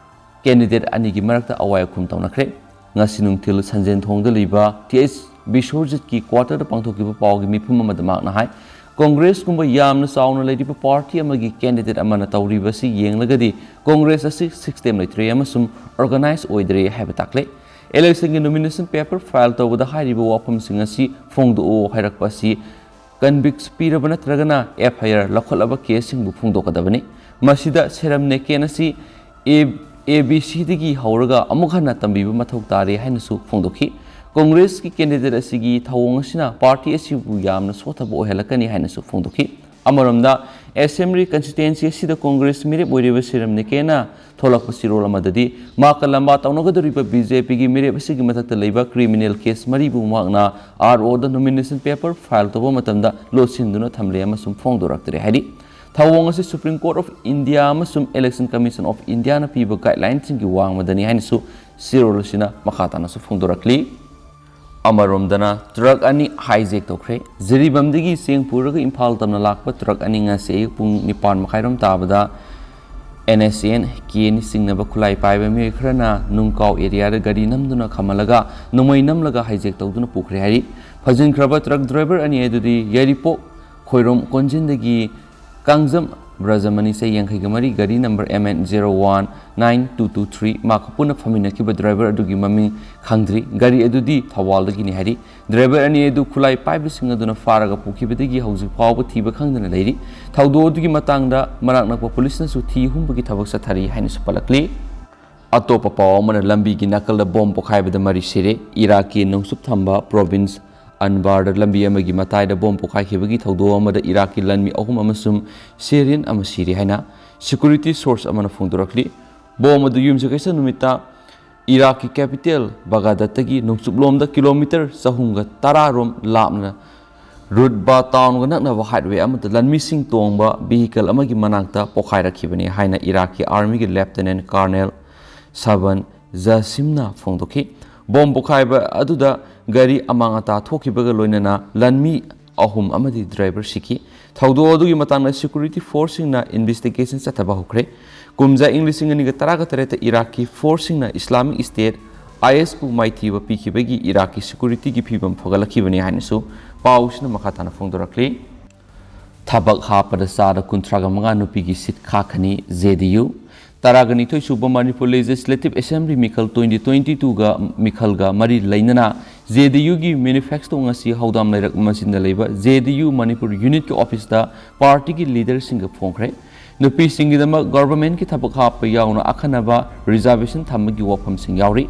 ꯀꯦꯟꯗꯤꯗꯦꯠ ꯑꯅꯤꯒꯤ ꯃꯔꯛꯇ ꯑꯋꯥꯏ ꯑꯈꯨꯝ ꯇꯧꯅꯈ꯭ꯔꯦ꯫ ꯉꯁꯤ ꯅꯨꯡꯊꯤꯜ ꯁꯟꯖꯦꯟ ꯊꯣꯡꯗ ꯂꯩꯕ ꯇꯤ ꯑꯩꯆ ꯕꯤꯁ꯭ꯋꯖꯤꯠꯀꯤ ꯀ꯭ꯋꯥꯇꯔꯗ ꯄꯥꯡꯊꯣꯛꯈꯤꯕ ꯄꯥꯎꯒꯤ ꯃꯤꯐꯝ ꯑꯃꯗ ꯃꯍꯥꯛꯅ ꯍꯥꯏ, ꯀꯣꯡꯒ꯭ꯔꯦꯁꯀꯨꯝꯕ ꯌꯥꯝꯅ ꯆꯥꯎꯅ ꯂꯩꯔꯤꯕ ꯄꯥꯔꯇꯤ ꯑꯃꯒꯤ ꯀꯦꯟꯗꯤꯗꯦꯠ ꯑꯃꯅ ꯇꯧꯔꯤꯕ ꯑꯁꯤ ꯌꯦꯡꯂꯒꯗꯤ ꯀꯣꯡꯒ꯭ꯔꯦꯁ ꯑꯁꯤ ꯁꯤꯁꯇꯦꯝ ꯂꯩꯇ꯭ꯔꯦ ꯑꯃꯁꯨꯡ ꯑꯣꯔꯒꯅꯥꯏꯖ ꯑꯣꯏꯗ꯭ꯔꯦ ꯍꯥꯏꯕ ꯇꯥꯛꯂꯦ꯫ ꯏꯂꯦꯛꯁꯟꯒꯤ ꯅꯣꯃꯤꯅꯦꯁꯟ ꯄꯦꯄꯔ ꯐꯥꯏꯜ ꯇꯧꯕꯗ ꯍꯥꯏꯔꯤꯕ ꯋꯥꯐꯝꯁꯤꯡ ꯑꯁꯤ ꯐꯣꯡꯗꯣꯛꯎ ꯍꯥꯏꯔꯛꯄ ꯑꯁꯤ ꯀꯟꯚꯤꯛꯁ ꯄꯤꯔꯕ ꯅꯠꯇ꯭ꯔꯒꯅ ꯑꯦꯐ ꯑꯥꯏ ꯑꯥꯔ ꯂꯧꯈꯠꯂꯕ ꯀꯦꯁꯁꯤꯡꯕꯨ ꯐꯣꯡꯗꯣꯛꯀꯗꯕꯅꯤ꯫ ꯃꯁꯤꯗ ꯁꯦꯔꯝ ꯅꯦꯀꯦꯟ ꯑꯁꯤ ꯑꯦ, ꯑꯦ ꯕꯤ ꯁꯤꯗꯒꯤ ꯍꯧꯔꯒ ꯑꯃꯨꯛ ꯍꯟꯅ ꯇꯝꯕꯤꯕ ꯃꯊꯧ ꯇꯥꯔꯦ ꯍꯥꯏꯅꯁꯨ ꯐꯣꯡꯗꯣꯛꯈꯤ꯫ ꯀꯣꯡꯒ꯭ꯔꯦꯁꯀꯤ ꯀꯦꯟꯗꯤꯗꯦꯠ ꯑꯁꯤꯒꯤ ꯊꯧꯑꯣꯡ ꯑꯁꯤꯅ ꯄꯥꯔꯇꯤ ꯑꯁꯤꯕꯨ ꯌꯥꯝꯅ ꯁꯣꯠꯊꯕ ꯑꯣꯏꯍꯜꯂꯛꯀꯅꯤ ꯍꯥꯏꯅꯁꯨ ꯐꯣꯡꯗꯣꯛꯈꯤ꯫ ꯑꯃꯔꯣꯝꯗ, ꯑꯦꯁꯦꯝꯕ꯭ꯂꯤ ꯀꯟꯁꯇꯤꯇ꯭ꯋꯦꯟꯁꯤ ꯑꯁꯤꯗ ꯀꯣꯡꯒ꯭ꯔꯦꯁ ꯃꯤꯔꯦꯞ ꯑꯣꯏꯔꯤꯕ ꯁꯤꯔꯝ ꯅꯤꯀꯦꯅ ꯊꯣꯛꯂꯛꯄ ꯆꯦꯔꯣꯜ ꯑꯃꯗꯗꯤ, ꯃꯥꯀ ꯂꯝꯕꯥ ꯇꯧꯅꯒꯗꯧꯔꯤꯕ ꯕꯤ ꯖꯦ ꯄꯤꯒꯤ ꯃꯤꯔꯦꯞ ꯑꯁꯤꯒꯤ ꯃꯊꯛꯇ ꯂꯩꯕ ꯀ꯭ꯔꯤꯃꯤꯅꯦꯜ ꯀꯦꯁ ꯃꯔꯤꯕꯨ ꯃꯍꯥꯛꯅ ꯑꯥꯔ ꯑꯣꯗ ꯅꯣꯃꯤꯅꯦꯁꯟ ꯄꯦꯄꯔ ꯐꯥꯏꯜ ꯇꯧꯕ ꯃꯇꯝꯗ ꯂꯣꯠꯁꯤꯟꯗꯨꯅ ꯊꯝꯂꯦ ꯑꯃꯁꯨꯡ ꯐꯣꯡꯗꯣꯔꯛꯇ꯭ꯔꯦ ꯍꯥꯏꯔꯤ꯫ ꯊꯧꯑꯣꯡ ꯑꯁꯤ ꯁꯨꯄ꯭ꯔꯤꯝ ꯀꯣꯔꯠ ꯑꯣꯐ ꯏꯟꯗꯤꯌꯥ ꯑꯃꯁꯨꯡ ꯏꯂꯦꯛꯁꯟ ꯀꯃꯤꯁꯟ ꯑꯣꯐ ꯏꯟꯗꯤꯌꯥꯅ ꯄꯤꯕ ꯒꯥꯏꯗꯂꯥꯏꯟꯁꯤꯡꯒꯤ ꯋꯥꯡꯃꯗꯅꯤ ꯍꯥꯏꯅꯁꯨ ꯆꯦꯔꯣꯜ ꯑꯁꯤꯅ ꯃꯈꯥ ꯇꯥꯅꯁꯨ ꯐꯣꯡꯗꯣꯔꯛꯂꯤ꯫ ꯑꯃꯔꯣꯝꯗꯅ, ꯇ꯭ꯔꯛ ꯑꯅꯤ ꯍꯥꯏꯖꯦꯛ ꯇꯧꯈ꯭ꯔꯦ꯫ ꯖꯤꯔꯤꯕꯥꯝꯗꯒꯤ ꯆꯦꯡ ꯄꯨꯔꯒ ꯏꯝꯐꯥꯜ ꯇꯝꯅ ꯂꯥꯛꯄ ꯇ꯭ꯔꯛ ꯑꯅꯤ ꯉꯁꯤ ꯑꯌꯨꯛ ꯄꯨꯡ ꯅꯤꯄꯥꯟ ꯃꯈꯥꯏꯔꯣꯝ ꯇꯥꯕꯗ ꯑꯦꯟ ꯑꯦꯁ ꯑꯦꯟ ꯀꯦꯅꯤ ꯆꯤꯡꯅꯕ ꯈꯨꯠꯂꯥꯏ ꯄꯥꯏꯕ ꯃꯤꯑꯣꯏ ꯈꯔꯅ ꯅꯨꯡꯀꯥꯎ ꯑꯦꯔꯤꯌꯥꯗ ꯒꯥꯔꯤ ꯅꯝꯗꯨꯅ ꯈꯥꯝꯍꯜꯂꯒ ꯅꯣꯡꯃꯩ ꯅꯝꯂꯒ ꯍꯥꯏꯖꯦꯛ ꯇꯧꯗꯨꯅ ꯄꯨꯈ꯭ꯔꯦ ꯍꯥꯏꯔꯤ꯫ ꯐꯥꯖꯤꯟꯈ꯭ꯔꯕ ꯇ꯭ꯔꯛ ꯗ꯭ꯔꯥꯏꯚꯔ ꯑꯅꯤ ꯑꯗꯨꯗꯤ ꯌꯥꯏꯔꯤꯄꯣꯛ ꯈꯣꯏꯔꯣꯝ ꯀꯣꯟꯖꯤꯟꯗꯒꯤ ꯀꯥꯡꯖꯝ ꯕ꯭ꯔꯖꯃꯅꯤ, ꯆꯍꯤ ꯌꯥꯡꯈꯩꯒ ꯃꯔꯤ, ꯒꯥꯔꯤ number M N zero one nine two two three, ꯃꯍꯥꯛꯀ ꯄꯨꯟꯅ ꯐꯝꯃꯤꯟꯅꯈꯤꯕ ꯗ꯭ꯔꯥꯏꯚꯔ ꯑꯗꯨꯒꯤ ꯃꯃꯤꯡ ꯈꯪꯗ꯭ꯔꯤ꯫ ꯒꯥꯔꯤ ꯑꯗꯨꯗꯤ ꯊꯧꯕꯥꯜꯗꯒꯤꯅꯤ ꯍꯥꯏꯔꯤ꯫ ꯗ꯭ꯔꯥꯏꯚꯔ ꯑꯅꯤ ꯑꯗꯨ ꯈꯨꯠꯂꯥꯏ ꯄꯥꯏꯕꯁꯤꯡ ꯑꯗꯨꯅ ꯐꯥꯔꯒ ꯄꯨꯈꯤꯕꯗꯒꯤ ꯍꯧꯖꯤꯛ ꯐꯥꯎꯕ ꯊꯤꯕ ꯈꯪꯗꯅ ꯂꯩꯔꯤ꯫ ꯊꯧꯗꯣꯛ ꯑꯗꯨꯒꯤ ꯃꯇꯥꯡꯗ ꯃꯅꯥꯛ ꯅꯛꯄ ꯄꯨꯂꯤꯁꯅꯁꯨ ꯊꯤ ꯍꯨꯝꯕꯒꯤ ꯊꯕꯛ ꯆꯠꯊꯔꯤ ꯍꯥꯏꯅꯁꯨ ꯄꯜꯂꯛꯂꯤ꯫ ꯑꯇꯣꯞꯄ ꯄꯥꯎ ꯑꯃꯅ, ꯂꯝꯕꯤꯒꯤ ꯅꯥꯀꯜꯗ ꯕꯣꯝ ꯄꯣꯈꯥꯏꯕꯗ ꯃꯔꯤ ꯁꯤꯔꯦ꯫ ꯏꯔꯥꯛꯀꯤ ꯅꯣꯡꯆꯨꯞ ꯊꯪꯕ ꯄ꯭ꯔꯣꯚꯤꯟꯁ ꯑꯟꯕꯥꯔꯗ ꯂꯝꯕꯤ ꯑꯃꯒꯤ ꯃꯇꯥꯏꯗ ꯕꯣꯝ ꯄꯣꯈꯥꯏꯈꯤꯕꯒꯤ ꯊꯧꯗꯣꯛ ꯑꯃꯗ ꯏꯔꯥꯛꯀꯤ ꯂꯥꯟꯃꯤ ꯑꯍꯨꯝ ꯑꯃꯁꯨꯡ ꯁꯤꯔꯤꯌꯟ ꯑꯃ ꯁꯤꯔꯦ ꯍꯥꯏꯅ ꯁꯦꯀ꯭ꯌꯨꯔꯤꯇꯤ ꯁꯣꯔꯁ ꯑꯃꯅ ꯐꯣꯡꯗꯣꯔꯛꯂꯤ꯫ ꯕꯣꯝ ꯑꯗꯨ ꯌꯨꯝꯁꯀꯩꯁ ꯅꯨꯃꯤꯠꯇ ꯏꯔꯥꯛꯀꯤ ꯀꯦꯄꯤꯇꯦꯜ ꯕꯒꯗꯥꯗꯇꯒꯤ ꯅꯣꯡꯆꯨꯞꯂꯣꯝꯗ ꯀꯤꯂꯣꯃꯤꯇꯔ ꯆꯍꯨꯝꯒ ꯇꯔꯥ ꯔꯣꯝ ꯂꯥꯞꯅ ꯔꯨꯠꯕꯥ ꯇꯥꯎꯟꯒ ꯅꯛꯅꯕ ꯍꯥꯏꯠꯋꯦ ꯑꯃꯗ ꯂꯥꯟꯃꯤꯁꯤꯡ ꯇꯣꯡꯕ ꯚꯤꯍꯤꯀꯜ ꯑꯃꯒꯤ ꯃꯅꯥꯛꯇ ꯄꯣꯈꯥꯏꯔꯛꯈꯤꯕꯅꯤ ꯍꯥꯏꯅ ꯏꯔꯥꯛꯀꯤ ꯑꯥꯔꯃꯤꯒꯤ ꯂꯦꯐꯇꯤꯅꯦꯟ ꯀꯔꯅꯦꯜ ꯁꯕꯟ ꯖꯥꯁꯤꯝꯅ ꯐꯣꯡꯗꯣꯛꯈꯤ꯫ ꯕꯣꯝ ꯄꯣꯈꯥꯏꯕ ꯑꯗꯨꯗ ꯒꯥꯔꯤ ꯑꯃꯥꯡ ꯑꯇꯥ ꯊꯣꯛꯈꯤꯕꯒ ꯂꯣꯏꯅꯅ ꯂꯥꯟꯃꯤ ꯑꯍꯨꯝ ꯑꯃꯗꯤ ꯗ꯭ꯔꯥꯏꯚꯔ ꯁꯤꯈꯤ꯫ ꯊꯧꯗꯣꯛ ꯑꯗꯨꯒꯤ ꯃꯇꯥꯡꯗ ꯁꯦꯀ꯭ꯌꯨꯔꯤꯇꯤ ꯐꯣꯔꯁꯁꯤꯡꯅ ꯏꯟꯚꯦꯁꯇꯤꯒꯦꯁꯟ ꯆꯠꯊꯕ ꯍꯧꯈ꯭ꯔꯦ꯫ ꯀꯨꯝꯖꯥ ꯏꯪ ꯂꯤꯁꯤꯡ ꯑꯅꯤꯒ ꯇꯔꯥꯒ ꯇꯔꯦꯠꯇ ꯏꯔꯥꯛꯀꯤ ꯐꯣꯔꯁꯁꯤꯡꯅ ꯏꯁꯂꯥꯃꯤꯛ ꯁ꯭ꯇꯦꯠ, ꯑꯥꯏ ꯑꯦꯁꯄꯨ ꯃꯥꯏꯊꯤꯕ ꯄꯤꯈꯤꯕꯒꯤ ꯏꯔꯥꯛꯀꯤ ꯁꯦꯀ꯭ꯌꯨꯔꯤꯇꯤꯒꯤ ꯐꯤꯕꯝ ꯐꯒꯠꯂꯛꯈꯤꯕꯅꯤ ꯍꯥꯏꯅꯁꯨ ꯄꯥꯎꯁꯤꯅ ꯃꯈꯥ ꯇꯥꯅ ꯐꯣꯡꯗꯣꯔꯛꯂꯤ꯫ ꯊꯕꯛ ꯍꯥꯞꯄꯗ ꯆꯥꯗ ꯀꯨꯟꯊ꯭ꯔꯥꯒ ꯃꯉꯥ ꯅꯨꯄꯤꯒꯤ ꯁꯤꯠ ꯈꯥꯛꯀꯅꯤ ꯖꯦ ꯗꯤ ꯌꯨ꯫ ꯇꯔꯥꯒ ꯅꯤꯊꯣꯏ ꯁꯨꯕ ꯃꯅꯤꯄꯨꯔ ꯂꯦꯖꯤꯁꯂꯦꯇꯤꯚ ꯑꯦꯁꯦꯝꯕ꯭ꯂꯤ ꯃꯤꯈꯜ ꯇ꯭ꯋꯦꯟꯇꯤ ꯇ꯭ꯋꯦꯟꯇꯤ ꯇꯨꯒ ꯃꯤꯈꯜꯒ ꯃꯔꯤ ꯂꯩꯅꯅ ꯖꯦ ꯗꯤ ꯌꯨꯒꯤ ꯃꯦꯅꯤꯐꯦꯁꯇꯣ ꯉꯁꯤ ꯍꯧꯗꯥꯝ ꯂꯩꯔꯛ ꯃꯆꯤꯟꯗ ꯂꯩꯕ ꯖꯦ ꯗꯤ ꯌꯨ ꯃꯅꯤꯄꯨꯔ ꯌꯨꯅꯤꯠꯀꯤ ꯑꯣꯐꯤꯁꯇ ꯄꯥꯔꯇꯤꯒꯤ ꯂꯤꯗꯔꯁꯤꯡꯒ ꯐꯣꯡꯈ꯭ꯔꯦ꯫ ꯅꯨꯄꯤꯁꯤꯡꯒꯤꯗꯃꯛ ꯒꯚꯔꯟꯃꯦꯟꯠꯀꯤ ꯊꯕꯛ ꯍꯥꯞꯄ ꯌꯥꯎꯅ ꯑꯈꯟꯅꯕ ꯔꯤꯖꯥꯔꯕꯦꯁꯟ ꯊꯝꯕꯒꯤ ꯋꯥꯐꯝꯁꯤꯡ ꯌꯥꯎꯔꯤ꯫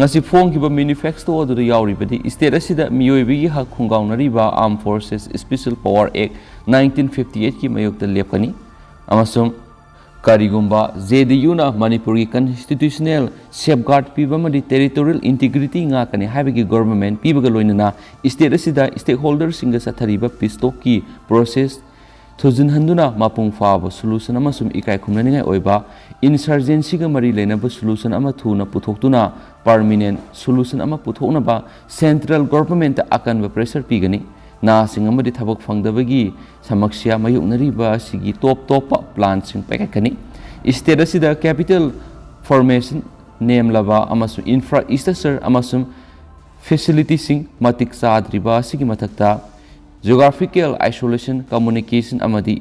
ꯉꯁꯤ ꯐꯣꯡꯈꯤꯕ ꯃꯦꯅꯤꯐꯦꯁꯇꯣ ꯑꯗꯨꯗ ꯌꯥꯎꯔꯤꯕꯗꯤ ꯁ꯭ꯇꯦꯠ ꯑꯁꯤꯗ ꯃꯤꯑꯣꯏꯕꯒꯤ ꯍꯛ ꯈꯣꯡꯒꯥꯎꯅꯔꯤꯕ Armed Forces Special Power Act nineteen fifty eight ꯀꯤ ꯃꯥꯌꯣꯛꯇ ꯂꯦꯞꯀꯅꯤ ꯑꯃꯁꯨꯡ ꯀꯔꯤꯒꯨꯝꯕ ꯖꯦ ꯗꯤ ꯌꯨꯅ ꯃꯅꯤꯄꯨꯔꯒꯤ constitutional safeguard ꯄꯤꯕ ꯑꯃꯗꯤ territorial integrity ꯉꯥꯛꯀꯅꯤ ꯍꯥꯏꯕꯒꯤ ꯒꯣꯚꯔꯟꯃꯦꯟꯠ ꯄꯤꯕꯒ ꯂꯣꯏꯅꯅ ꯁ꯭ꯇꯦꯠ ꯑꯁꯤꯗ stakeholderꯁꯤꯡꯒ ꯆꯠꯊꯔꯤꯕ ꯄꯤꯁ ꯇꯣꯛꯀꯤ ꯄ꯭ꯔꯣꯁꯦꯁ ꯊꯨꯖꯤꯟꯍꯟꯗꯨꯅ ꯃꯄꯨꯡ ꯐꯥꯕ ꯁꯣꯂꯨꯁꯟ ꯑꯃꯁꯨꯡ ꯏꯀꯥꯏ ꯈꯨꯝꯅꯅꯤꯡꯉꯥꯏ ꯑꯣꯏꯕ ꯏꯟꯁꯔꯖꯦꯟꯁꯤꯒ ꯃꯔꯤ ꯂꯩꯅꯕ ꯁꯣꯂꯨꯁꯟ ꯑꯃ ꯊꯨꯅ ꯄꯨꯊꯣꯛꯇꯨꯅ ꯄꯔꯃꯤꯅꯦꯟꯠ ꯁꯣꯂꯨꯁꯟ ꯑꯃ ꯄꯨꯊꯣꯛꯅꯕ ꯁꯦꯟꯇ꯭ꯔꯦꯜ ꯒꯣꯚꯔꯟꯃꯦꯟꯠꯇ ꯑꯀꯟꯕ ꯄ꯭ꯔꯦꯁꯔ ꯄꯤꯒꯅꯤ꯫ ꯅꯍꯥꯁꯤꯡ ꯑꯃꯗꯤ ꯊꯕꯛ ꯐꯪꯗꯕꯒꯤ ꯁꯃꯁ꯭ꯌꯥ ꯃꯥꯌꯣꯛꯅꯔꯤꯕ ꯑꯁꯤꯒꯤ ꯇꯣꯞ ꯇꯣꯞꯄ ꯄ꯭ꯂꯥꯟꯁꯤꯡ ꯄꯥꯏꯈꯠꯀꯅꯤ꯫ ꯁ꯭ꯇꯦꯠ ꯑꯁꯤꯗ ꯀꯦꯄꯤꯇꯦꯜ ꯐꯣꯔꯃꯦꯁꯟ ꯅꯦꯝꯂꯕ ꯑꯃꯁꯨꯡ ꯏꯟꯐ꯭ꯔꯥꯁ꯭ꯇ꯭ꯔꯛꯆꯔ ꯑꯃꯁꯨꯡ ꯐꯦꯁꯤꯂꯤꯇꯤꯁꯤꯡ ꯃꯇꯤꯛ ꯆꯥꯗ꯭ꯔꯤꯕ ꯑꯁꯤꯒꯤ ꯃꯊꯛꯇ geographical isolation, communication ꯑꯃꯗꯤ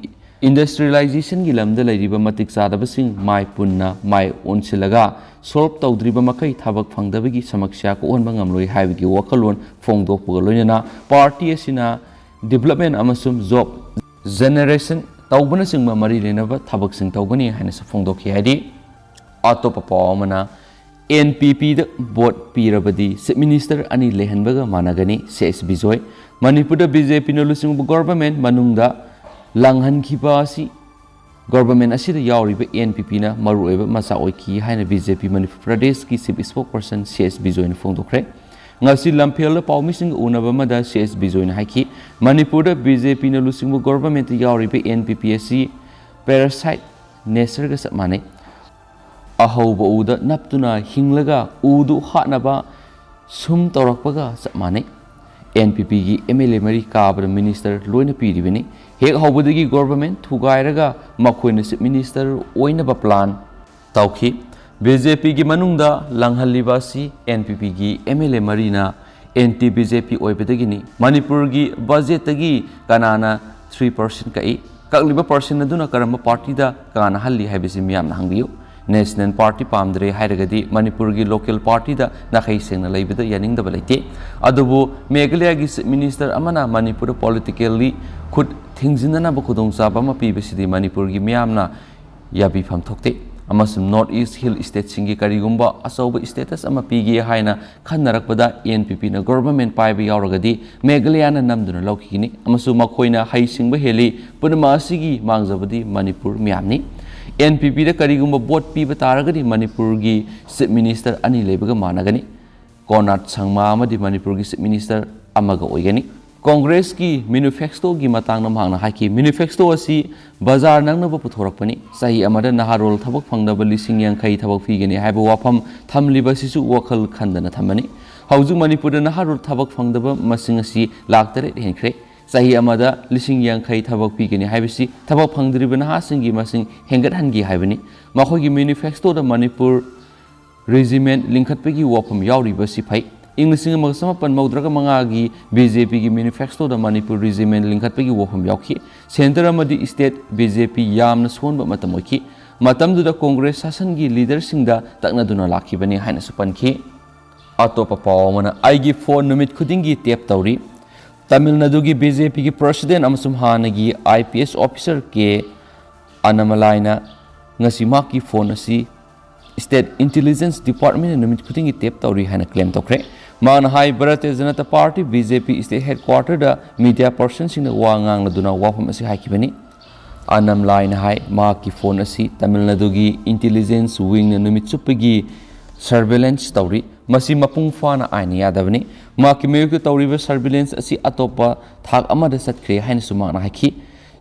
ꯏꯟꯗꯁꯇ꯭ꯔꯤꯌꯦꯂꯥꯏꯖꯦꯁꯟꯒꯤ ꯂꯝꯗ ꯂꯩꯔꯤꯕ ꯃꯇꯤꯛ ꯆꯥꯗꯕꯁꯤꯡ ꯃꯥꯏ ꯄꯨꯟꯅ ꯃꯥꯏ ꯑꯣꯟꯁꯤꯜꯂꯒ ꯁꯣꯜꯕ ꯇꯧꯗ꯭ꯔꯤꯕ ꯃꯈꯩ ꯊꯕꯛ ꯐꯪꯗꯕꯒꯤ ꯁꯃꯁ꯭ꯌꯥ ꯀꯣꯛꯍꯟꯕ ꯉꯝꯂꯣꯏ ꯍꯥꯏꯕꯒꯤ ꯋꯥꯈꯜꯂꯣꯟ ꯐꯣꯡꯗꯣꯛꯄꯒ ꯂꯣꯏꯅꯅ ꯄꯥꯔꯇꯤ ꯑꯁꯤꯅ ꯗꯤꯕꯦꯂꯞꯃꯦꯟꯠ ꯑꯃꯁꯨꯡ ꯖꯣꯕ ꯖꯦꯅꯦꯔꯦꯁꯟ ꯇꯧꯕꯅꯆꯤꯡꯕ ꯃꯔꯤ ꯂꯩꯅꯕ ꯊꯕꯛꯁꯤꯡ ꯇꯧꯒꯅꯤ ꯍꯥꯏꯅꯁꯨ ꯐꯣꯡꯗꯣꯛꯈꯤ꯫ ꯍꯥꯏꯗꯤ ꯑꯇꯣꯞꯄ ꯄꯥꯎ ꯑꯃꯅ ꯑꯦꯟ ꯄꯤ ꯄꯤꯗ ꯚꯣꯠ ꯄꯤꯔꯕꯗꯤ ꯆꯤꯐ ꯃꯤꯅꯤꯁꯇꯔ ꯑꯅꯤ ꯂꯩꯍꯟꯕꯒ ꯃꯥꯟꯅꯒꯅꯤ, ꯁꯤ ꯑꯦꯁ ꯕꯤꯖꯣꯏ꯫ ꯃꯅꯤꯄꯨꯔꯗ ꯕꯤ ꯖꯦ ꯄꯤꯅ ꯂꯨꯆꯤꯡꯕ ꯒꯣꯚꯔꯟꯃꯦꯟꯠ ꯃꯅꯨꯡꯗ ꯂꯥꯡꯍꯟꯈꯤꯕ ꯑꯁꯤ ꯒꯣꯚꯔꯟꯃꯦꯟꯠ ꯑꯁꯤꯗ ꯌꯥꯎꯔꯤꯕ ꯑꯦꯟ ꯄꯤ ꯄꯤꯅ ꯃꯔꯨꯑꯣꯏꯕ ꯃꯆꯥꯛ ꯑꯣꯏꯈꯤ ꯍꯥꯏꯅ ꯕꯤ ꯖꯦ ꯄꯤ ꯃꯅꯤꯄꯨꯔ ꯄ꯭ꯔꯗꯦꯁꯀꯤ ꯆꯤꯐ ꯏꯁꯄꯣꯛꯄꯔꯁꯟ ꯁꯤ ꯑꯦꯁ ꯕꯤꯖꯣꯏꯅ ꯐꯣꯡꯗꯣꯛꯈ꯭ꯔꯦ꯫ ꯉꯁꯤ ꯂꯝꯐꯦꯜꯗ ꯄꯥꯎꯃꯤꯁꯤꯡꯒ ꯎꯅꯕ ꯑꯃꯗ ꯁꯤ ꯑꯦꯁ ꯕꯤꯖꯣꯏꯅ ꯍꯥꯏꯈꯤ, ꯃꯅꯤꯄꯨꯔꯗ ꯕꯤ ꯖꯦ ꯄꯤꯅ ꯂꯨꯆꯤꯡꯕ ꯒꯣꯚꯔꯟꯃꯦꯟꯠꯇ ꯌꯥꯎꯔꯤꯕ ꯑꯦꯟ ꯄꯤ ꯄꯤ ꯑꯁꯤ ꯄꯦꯔꯥꯁꯥꯏꯠ ꯅꯦꯆꯔꯒ ꯆꯞ ꯃꯥꯟꯅꯩ꯫ ꯑꯍꯧꯕ ꯎꯗ ꯅꯞꯇꯨꯅ ꯍꯤꯡꯂꯒ ꯎꯗꯨ ꯍꯥꯠꯅꯕ ꯁꯨꯝ ꯇꯧꯔꯛꯄꯒ ꯆꯞ ꯃꯥꯟꯅꯩ꯫ ꯑꯦꯟ ꯄꯤ ꯄꯤꯒꯤ ꯑꯦꯝ ꯑꯦꯜ ꯑꯦ ꯃꯔꯤ ꯀꯥꯕꯗ ꯃꯤꯅꯤꯁꯇꯔ ꯂꯣꯏꯅ ꯄꯤꯔꯤꯕꯅꯤ꯫ ꯍꯦꯛ ꯍꯧꯕꯗꯒꯤ ꯒꯣꯚꯔꯟꯃꯦꯟꯠ ꯊꯨꯒꯥꯏꯔꯒ ꯃꯈꯣꯏꯅ ꯆꯤꯐ ꯃꯤꯅꯤꯁꯇꯔ ꯑꯣꯏꯅꯕ ꯄ꯭ꯂꯥꯟ ꯇꯧꯈꯤ꯫ ꯕꯤ ꯖꯦ ꯄꯤꯒꯤ ꯃꯅꯨꯡꯗ ꯂꯥꯡꯍꯜꯂꯤꯕ ꯑꯁꯤ ꯑꯦꯟ ꯄꯤ ꯄꯤꯒꯤ ꯑꯦꯝ ꯑꯦꯜ ꯑꯦ ꯃꯔꯤꯅ ꯑꯦꯟꯇꯤ ꯕꯤ ꯖꯦ ꯄꯤ ꯑꯣꯏꯕꯗꯒꯤꯅꯤ꯫ ꯃꯅꯤꯄꯨꯔꯒꯤ ꯕꯖꯦꯠꯇꯒꯤ ꯀꯅꯥꯅ ꯊ꯭ꯔꯤ ꯄꯥꯔꯁꯦꯟ ꯀꯛꯏ? ꯀꯛꯂꯤꯕ ꯄꯥꯔꯁꯦꯟ ꯑꯗꯨꯅ ꯀꯔꯝꯕ ꯄꯥꯔꯇꯤꯗ ꯀꯥꯟꯅꯍꯜꯂꯤ ꯍꯥꯏꯕꯁꯤ ꯃꯤꯌꯥꯝꯅ ꯍꯪꯕꯤꯌꯨ꯫ ꯅꯦꯁꯅꯦꯜ ꯄꯥꯔꯇꯤ ꯄꯥꯝꯗ꯭ꯔꯦ ꯍꯥꯏꯔꯒꯗꯤ ꯃꯅꯤꯄꯨꯔꯒꯤ ꯂꯣꯀꯦꯜ ꯄꯥꯔꯇꯤꯗ ꯅꯥꯈꯩ ꯁꯦꯡꯅ ꯂꯩꯕꯗ ꯌꯥꯅꯤꯡꯗꯕ ꯂꯩꯇꯦ꯫ ꯑꯗꯨꯕꯨ ꯃꯦꯘꯥꯂꯌꯥꯒꯤ ꯆꯤꯐ ꯃꯤꯅꯤꯁꯇꯔ ꯑꯃꯅ ꯃꯅꯤꯄꯨꯔꯗ ꯄꯣꯂꯤꯇꯤꯀꯦꯜꯂꯤ ꯈꯨꯠ ꯊꯤꯡꯖꯤꯟꯅꯅꯕ ꯈꯨꯗꯣꯡꯆꯥꯕ ꯑꯃ ꯄꯤꯕꯁꯤꯗꯤ ꯃꯅꯤꯄꯨꯔꯒꯤ ꯃꯤꯌꯥꯝꯅ ꯌꯥꯕꯤꯐꯝ ꯊꯣꯛꯇꯦ꯫ ꯑꯃꯁꯨꯡ North East Hill Stateꯁꯤꯡꯒꯤ ꯀꯔꯤꯒꯨꯝꯕ ꯑꯆꯧꯕ status ꯑꯃ ꯄꯤꯒꯦ ꯍꯥꯏꯅ ꯈꯟꯅꯔꯛꯄꯗ NPPꯅ government ꯄꯥꯏꯕ ꯌꯥꯎꯔꯒꯗꯤ ꯃꯦꯘꯥꯂꯌꯥꯅ ꯅꯝꯗꯨꯅ ꯂꯧꯈꯤꯒꯅꯤ ꯑꯃꯁꯨꯡ ꯃꯈꯣꯏꯅ ꯍꯩꯁꯤꯡꯕ ꯍꯦꯜꯂꯤ꯫ ꯄꯨꯝꯅꯃꯛ ꯑꯁꯤꯒꯤ ꯃꯥꯡꯖꯕꯗꯤ ꯃꯅꯤꯄꯨꯔ ꯃꯤꯌꯥꯝꯅꯤ꯫ NPPꯗ ꯀꯔꯤꯒꯨꯝꯕ vote ꯄꯤꯕ ꯇꯥꯔꯒꯗꯤ ꯃꯅꯤꯄꯨꯔꯒꯤ Chief Minister ꯑꯅꯤ ꯂꯩꯕꯒ ꯃꯥꯟꯅꯒꯅꯤ꯫ ꯀꯣꯅꯥꯔꯗ ꯁꯪꯃꯥ ꯑꯃꯗꯤ ꯃꯅꯤꯄꯨꯔꯒꯤ Chief Minister ꯑꯃꯒ ꯑꯣꯏꯒꯅꯤ꯫ ꯀꯣꯡꯒ꯭ꯔꯦꯁꯀꯤ manifestoꯒꯤ ꯃꯇꯥꯡꯗ ꯃꯍꯥꯛꯅ ꯍꯥꯏꯈꯤ, "Manifesto ꯑꯁꯤ ꯕꯖꯥꯔ ꯅꯪꯅꯕ ꯄꯨꯊꯣꯔꯛꯄꯅꯤ꯫ ꯆꯍꯤ ꯑꯃꯗ ꯅꯍꯥꯔꯣꯜ ꯊꯕꯛ ꯐꯪꯗꯕ ꯂꯤꯁꯤꯡ ꯌꯥꯡꯈꯩ ꯊꯕꯛ ꯄꯤꯒꯅꯤ ꯍꯥꯏꯕ ꯋꯥꯐꯝ ꯊꯝꯂꯤꯕ ꯑꯁꯤꯁꯨ ꯋꯥꯈꯜ ꯈꯟꯗꯅ ꯊꯝꯕꯅꯤ꯫ ꯍꯧꯖꯤꯛ ꯃꯅꯤꯄꯨꯔꯗ ꯅꯍꯥꯔꯣꯜ ꯊꯕꯛ ꯐꯪꯗꯕ ꯃꯁꯤꯡ ꯑꯁꯤ ꯂꯥꯈ ꯇꯔꯦꯠ ꯍꯦꯟꯈ꯭ꯔꯦ꯫ ꯆꯍꯤ ꯑꯃꯗ ꯂꯤꯁꯤꯡ ꯌꯥꯡꯈꯩ ꯊꯕꯛ ꯄꯤꯒꯅꯤ ꯍꯥꯏꯕꯁꯤ ꯊꯕꯛ ꯐꯪꯗ꯭ꯔꯤꯕ ꯅꯍꯥꯁꯤꯡꯒꯤ ꯃꯁꯤꯡ ꯍꯦꯟꯒꯠꯍꯟꯒꯦ ꯍꯥꯏꯕꯅꯤ꯫ ꯃꯈꯣꯏꯒꯤ manifestoꯗ ꯃꯅꯤꯄꯨꯔ regiment ꯂꯤꯡꯈꯠꯄꯒꯤ ꯋꯥꯐꯝ ꯌꯥꯎꯔꯤꯕꯁꯤ ꯐꯩ꯫ ꯏꯪ ꯂꯤꯁꯤꯡ ꯑꯃꯒ ꯆꯃꯥꯄꯟ ꯃꯧꯗ꯭ꯔꯥꯒ ꯃꯉꯥꯒꯤ BJPꯒꯤ manifestoꯗ ꯃꯅꯤꯄꯨꯔ regiment ꯂꯤꯡꯈꯠꯄꯒꯤ ꯋꯥꯐꯝ ꯌꯥꯎꯈꯤ꯫ Centre ꯑꯃꯗꯤ state BJP ꯌꯥꯝꯅ ꯁꯣꯟꯕ ꯃꯇꯝ ꯑꯣꯏꯈꯤ꯫ ꯃꯇꯝꯗꯨꯗ ꯀꯣꯡꯒ꯭ꯔꯦꯁ ꯁꯥꯁꯟꯒꯤ leaderꯁꯤꯡꯗ ꯇꯛꯅꯗꯨꯅ ꯂꯥꯛꯈꯤꯕꯅꯤ" ꯍꯥꯏꯅꯁꯨ ꯄꯟꯈꯤ꯫ ꯑꯇꯣꯞꯄ ꯄꯥꯎ ꯑꯃꯅ, "ꯑꯩꯒꯤ phone ꯅꯨꯃꯤꯠ ꯈꯨꯗꯤꯡꯒꯤ tap ꯇꯧꯔꯤ"꯫ ꯇꯥꯃꯤꯜ ꯅꯥꯗꯨꯒꯤ BJPꯒꯤ president ꯑꯃꯁꯨꯡ ꯍꯥꯟꯅꯒꯤ IPS officer ꯀꯦ ꯑꯅꯥꯃꯂꯥꯏꯅ ꯉꯁꯤ ꯃꯍꯥꯛꯀꯤ phone ꯑꯁꯤ state intelligence departmentꯅ ꯅꯨꯃꯤꯠ ꯈꯨꯗꯤꯡꯒꯤ tap ꯇꯧꯔꯤ ꯍꯥꯏꯅ claim ꯇꯧꯈ꯭ꯔꯦ꯫ ꯃꯍꯥꯛꯅ ꯍꯥꯏ, Bharatiya Janata party, BJP, state headquarterꯗ media personꯁꯤꯡꯅ ꯋꯥ ꯉꯥꯡꯂꯗꯨꯅ ꯋꯥꯐꯝ ꯑꯁꯤ ꯍꯥꯏꯈꯤꯕꯅꯤ꯫ ꯑꯅꯥꯃꯂꯥꯏꯅ ꯍꯥꯏ, ꯃꯍꯥꯛꯀꯤ phone ꯑꯁꯤ ꯇꯥꯃꯤꯜ ꯅꯥꯗꯨꯒꯤ intelligence wingꯅ ꯅꯨꯃꯤꯠ ꯆꯨꯞꯄꯒꯤ surveillance ꯇꯧꯔꯤ꯫ ꯃꯁꯤ ꯃꯄꯨꯡ ꯐꯥꯅ ꯑꯥꯏꯟꯅ ꯌꯥꯗꯕꯅꯤ꯫ ꯃꯍꯥꯛꯀꯤ ꯃꯥꯌꯣꯛꯇ ꯇꯧꯔꯤꯕ surveillance ꯑꯁꯤ ꯑꯇꯣꯞꯄ ꯊꯥꯛ ꯑꯃꯗ ꯆꯠꯈ꯭ꯔꯦ ꯍꯥꯏꯅꯁꯨ ꯃꯍꯥꯛꯅ ꯍꯥꯏꯈꯤ꯫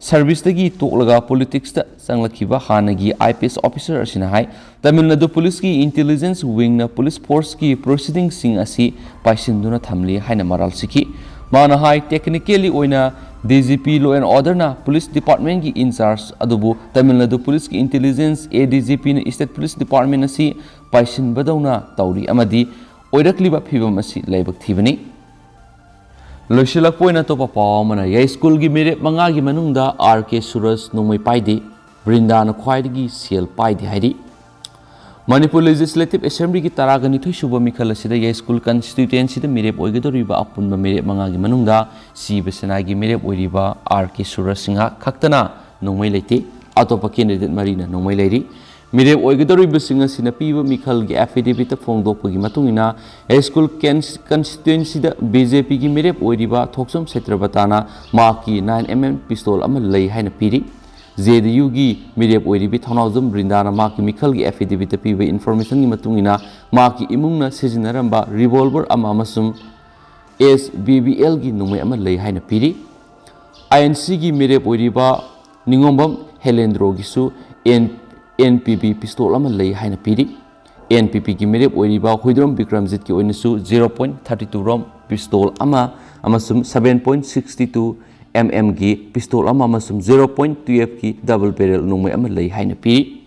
Serviceꯇꯒꯤ ꯇꯣꯛꯂꯒ politicsꯇ ꯆꯪꯂꯛꯈꯤꯕ ꯍꯥꯟꯅꯒꯤ IPS officer ꯑꯁꯤꯅ ꯍꯥꯏ, ꯇꯥꯃꯤꯜ ꯅꯥꯗꯨ policeꯀꯤ intelligence wingꯅ police forceꯀꯤ proceedingꯁꯤꯡ ꯑꯁꯤ ꯄꯥꯏꯁꯤꯟꯗꯨꯅ ꯊꯝꯂꯤ ꯍꯥꯏꯅ ꯃꯔꯥꯜ ꯁꯤꯈꯤ꯫ ꯃꯥꯅ ꯍꯥꯏ, technically ꯑꯣꯏꯅ DGP law and orderꯅ police departmentꯀꯤ in charge ꯑꯗꯨꯕꯨ Tamil Nadu policeꯀꯤ intelligence ADGPꯅ state police department ꯑꯁꯤ ꯄꯥꯏꯁꯤꯟꯕꯗꯧꯅ ꯇꯧꯔꯤ ꯑꯃꯗꯤ ꯑꯣꯏꯔꯛꯂꯤꯕ ꯐꯤꯚꯝ ꯑꯁꯤ ꯂꯥꯏꯕꯛ ꯊꯤꯕꯅꯤ꯫ ꯂꯣꯏꯁꯤꯜꯂꯛꯄ ꯑꯣꯏꯅ ꯑꯇꯣꯞꯄ ꯄꯥꯎ ꯑꯃꯅ, ꯌꯥꯏꯁ꯭ꯀꯨꯜꯒꯤ ꯃꯤꯔꯦꯞ ꯃꯉꯥꯒꯤ ꯃꯅꯨꯡꯗ R K ꯁꯨꯔꯖ ꯅꯣꯡꯃꯩ ꯄꯥꯏꯗꯦ, ꯕ꯭ꯔꯤꯟꯗꯥꯅ ꯈ꯭ꯋꯥꯏꯗꯒꯤ ꯁꯦꯜ ꯄꯥꯏꯗꯦ ꯍꯥꯏꯔꯤ꯫ ꯃꯅꯤꯄꯨꯔ Legislative Assemblyꯒꯤ ꯇꯔꯥꯒ ꯅꯤꯊꯣꯏ ꯁꯨꯕ ꯃꯤꯈꯜ ꯑꯁꯤꯗ ꯌꯥꯏꯁ꯭ꯀꯨꯜ constituencyꯗ ꯃꯤꯔꯦꯞ ꯑꯣꯏꯒꯗꯧꯔꯤꯕ ꯑꯄꯨꯟꯕ ꯃꯤꯔꯦꯞ ꯃꯉꯥꯒꯤ ꯃꯅꯨꯡꯗ ꯁꯤꯕ ꯁꯦꯅꯥꯒꯤ ꯃꯤꯔꯦꯞ ꯑꯣꯏꯔꯤꯕ R K ꯁꯨꯔꯖ ꯁꯤꯡꯍ ꯈꯛꯇꯅ ꯅꯣꯡꯃꯩ ꯂꯩꯇꯦ꯫ ꯑꯇꯣꯞꯄ candidate ꯃꯔꯤꯅ ꯅꯣꯡꯃꯩ ꯂꯩꯔꯤ꯫ ꯃꯤꯔꯦꯞ ꯑꯣꯏꯒꯗꯧꯔꯤꯕꯁꯤꯡ ꯑꯁꯤꯅ ꯄꯤꯕ ꯃꯤꯈꯜꯒꯤ affidavitꯇ ꯐꯣꯡꯗꯣꯛꯄꯒꯤ ꯃꯇꯨꯡ ꯏꯟꯅ, ꯌꯥꯏꯁ꯭ꯀꯨꯜ ꯀꯦꯟꯁ-, constituencyꯗ BJPꯒꯤ ꯃꯤꯔꯦꯞ ꯑꯣꯏꯔꯤꯕ ꯊꯣꯛꯆꯣꯝ ꯁꯇ꯭ꯔꯕꯇꯥꯅ ꯃꯍꯥꯛꯀꯤ nine M M pistol ꯑꯃ ꯂꯩ ꯍꯥꯏꯅ ꯄꯤꯔꯤ꯫ JDUꯒꯤ ꯃꯤꯔꯦꯞ ꯑꯣꯏꯔꯤꯕꯤ ꯊꯧꯅꯥꯎꯖꯝ ꯕ꯭ꯔꯤꯟꯗꯥꯅ ꯃꯍꯥꯛꯀꯤ ꯃꯤꯈꯜꯒꯤ affidavitꯇ ꯄꯤꯕ informationꯒꯤ ꯃꯇꯨꯡ ꯏꯟꯅ, ꯃꯍꯥꯛꯀꯤ ꯏꯃꯨꯡꯅ ꯁꯤꯖꯤꯟꯅꯔꯝꯕ revolver ꯑꯃ ꯑꯃꯁꯨꯡ SBBLꯒꯤ ꯅꯣꯡꯃꯩ ꯑꯃ ꯂꯩ ꯍꯥꯏꯅ ꯄꯤꯔꯤ꯫ INCꯒꯤ ꯃꯤꯔꯦꯞ ꯑꯣꯏꯔꯤꯕ ꯅꯤꯉꯣꯝꯕꯝ ꯍꯦꯂꯦꯟꯗ꯭ꯔꯣꯒꯤꯁꯨ N-, NPP pistol ꯑꯃ ꯂꯩ ꯍꯥꯏꯅ ꯄꯤꯔꯤ꯫ NPPꯒꯤ ꯃꯤꯔꯦꯞ ꯑꯣꯏꯔꯤꯕ ꯍꯨꯏꯗ꯭ꯔꯣꯝ ꯕꯤꯀ꯭ꯔꯝꯖꯤꯠꯀꯤ ꯑꯣꯏꯅꯁꯨ zero point thirty two round pistol ꯑꯃ ꯑꯃꯁꯨꯡ seven point sixty two MMꯒꯤ pistol ꯑꯃ ꯑꯃꯁꯨꯡ zero point twelveꯀꯤ double barrel ꯅꯣꯡꯃꯩ ꯑꯃ ꯂꯩ ꯍꯥꯏꯅ ꯄꯤꯔꯤ꯫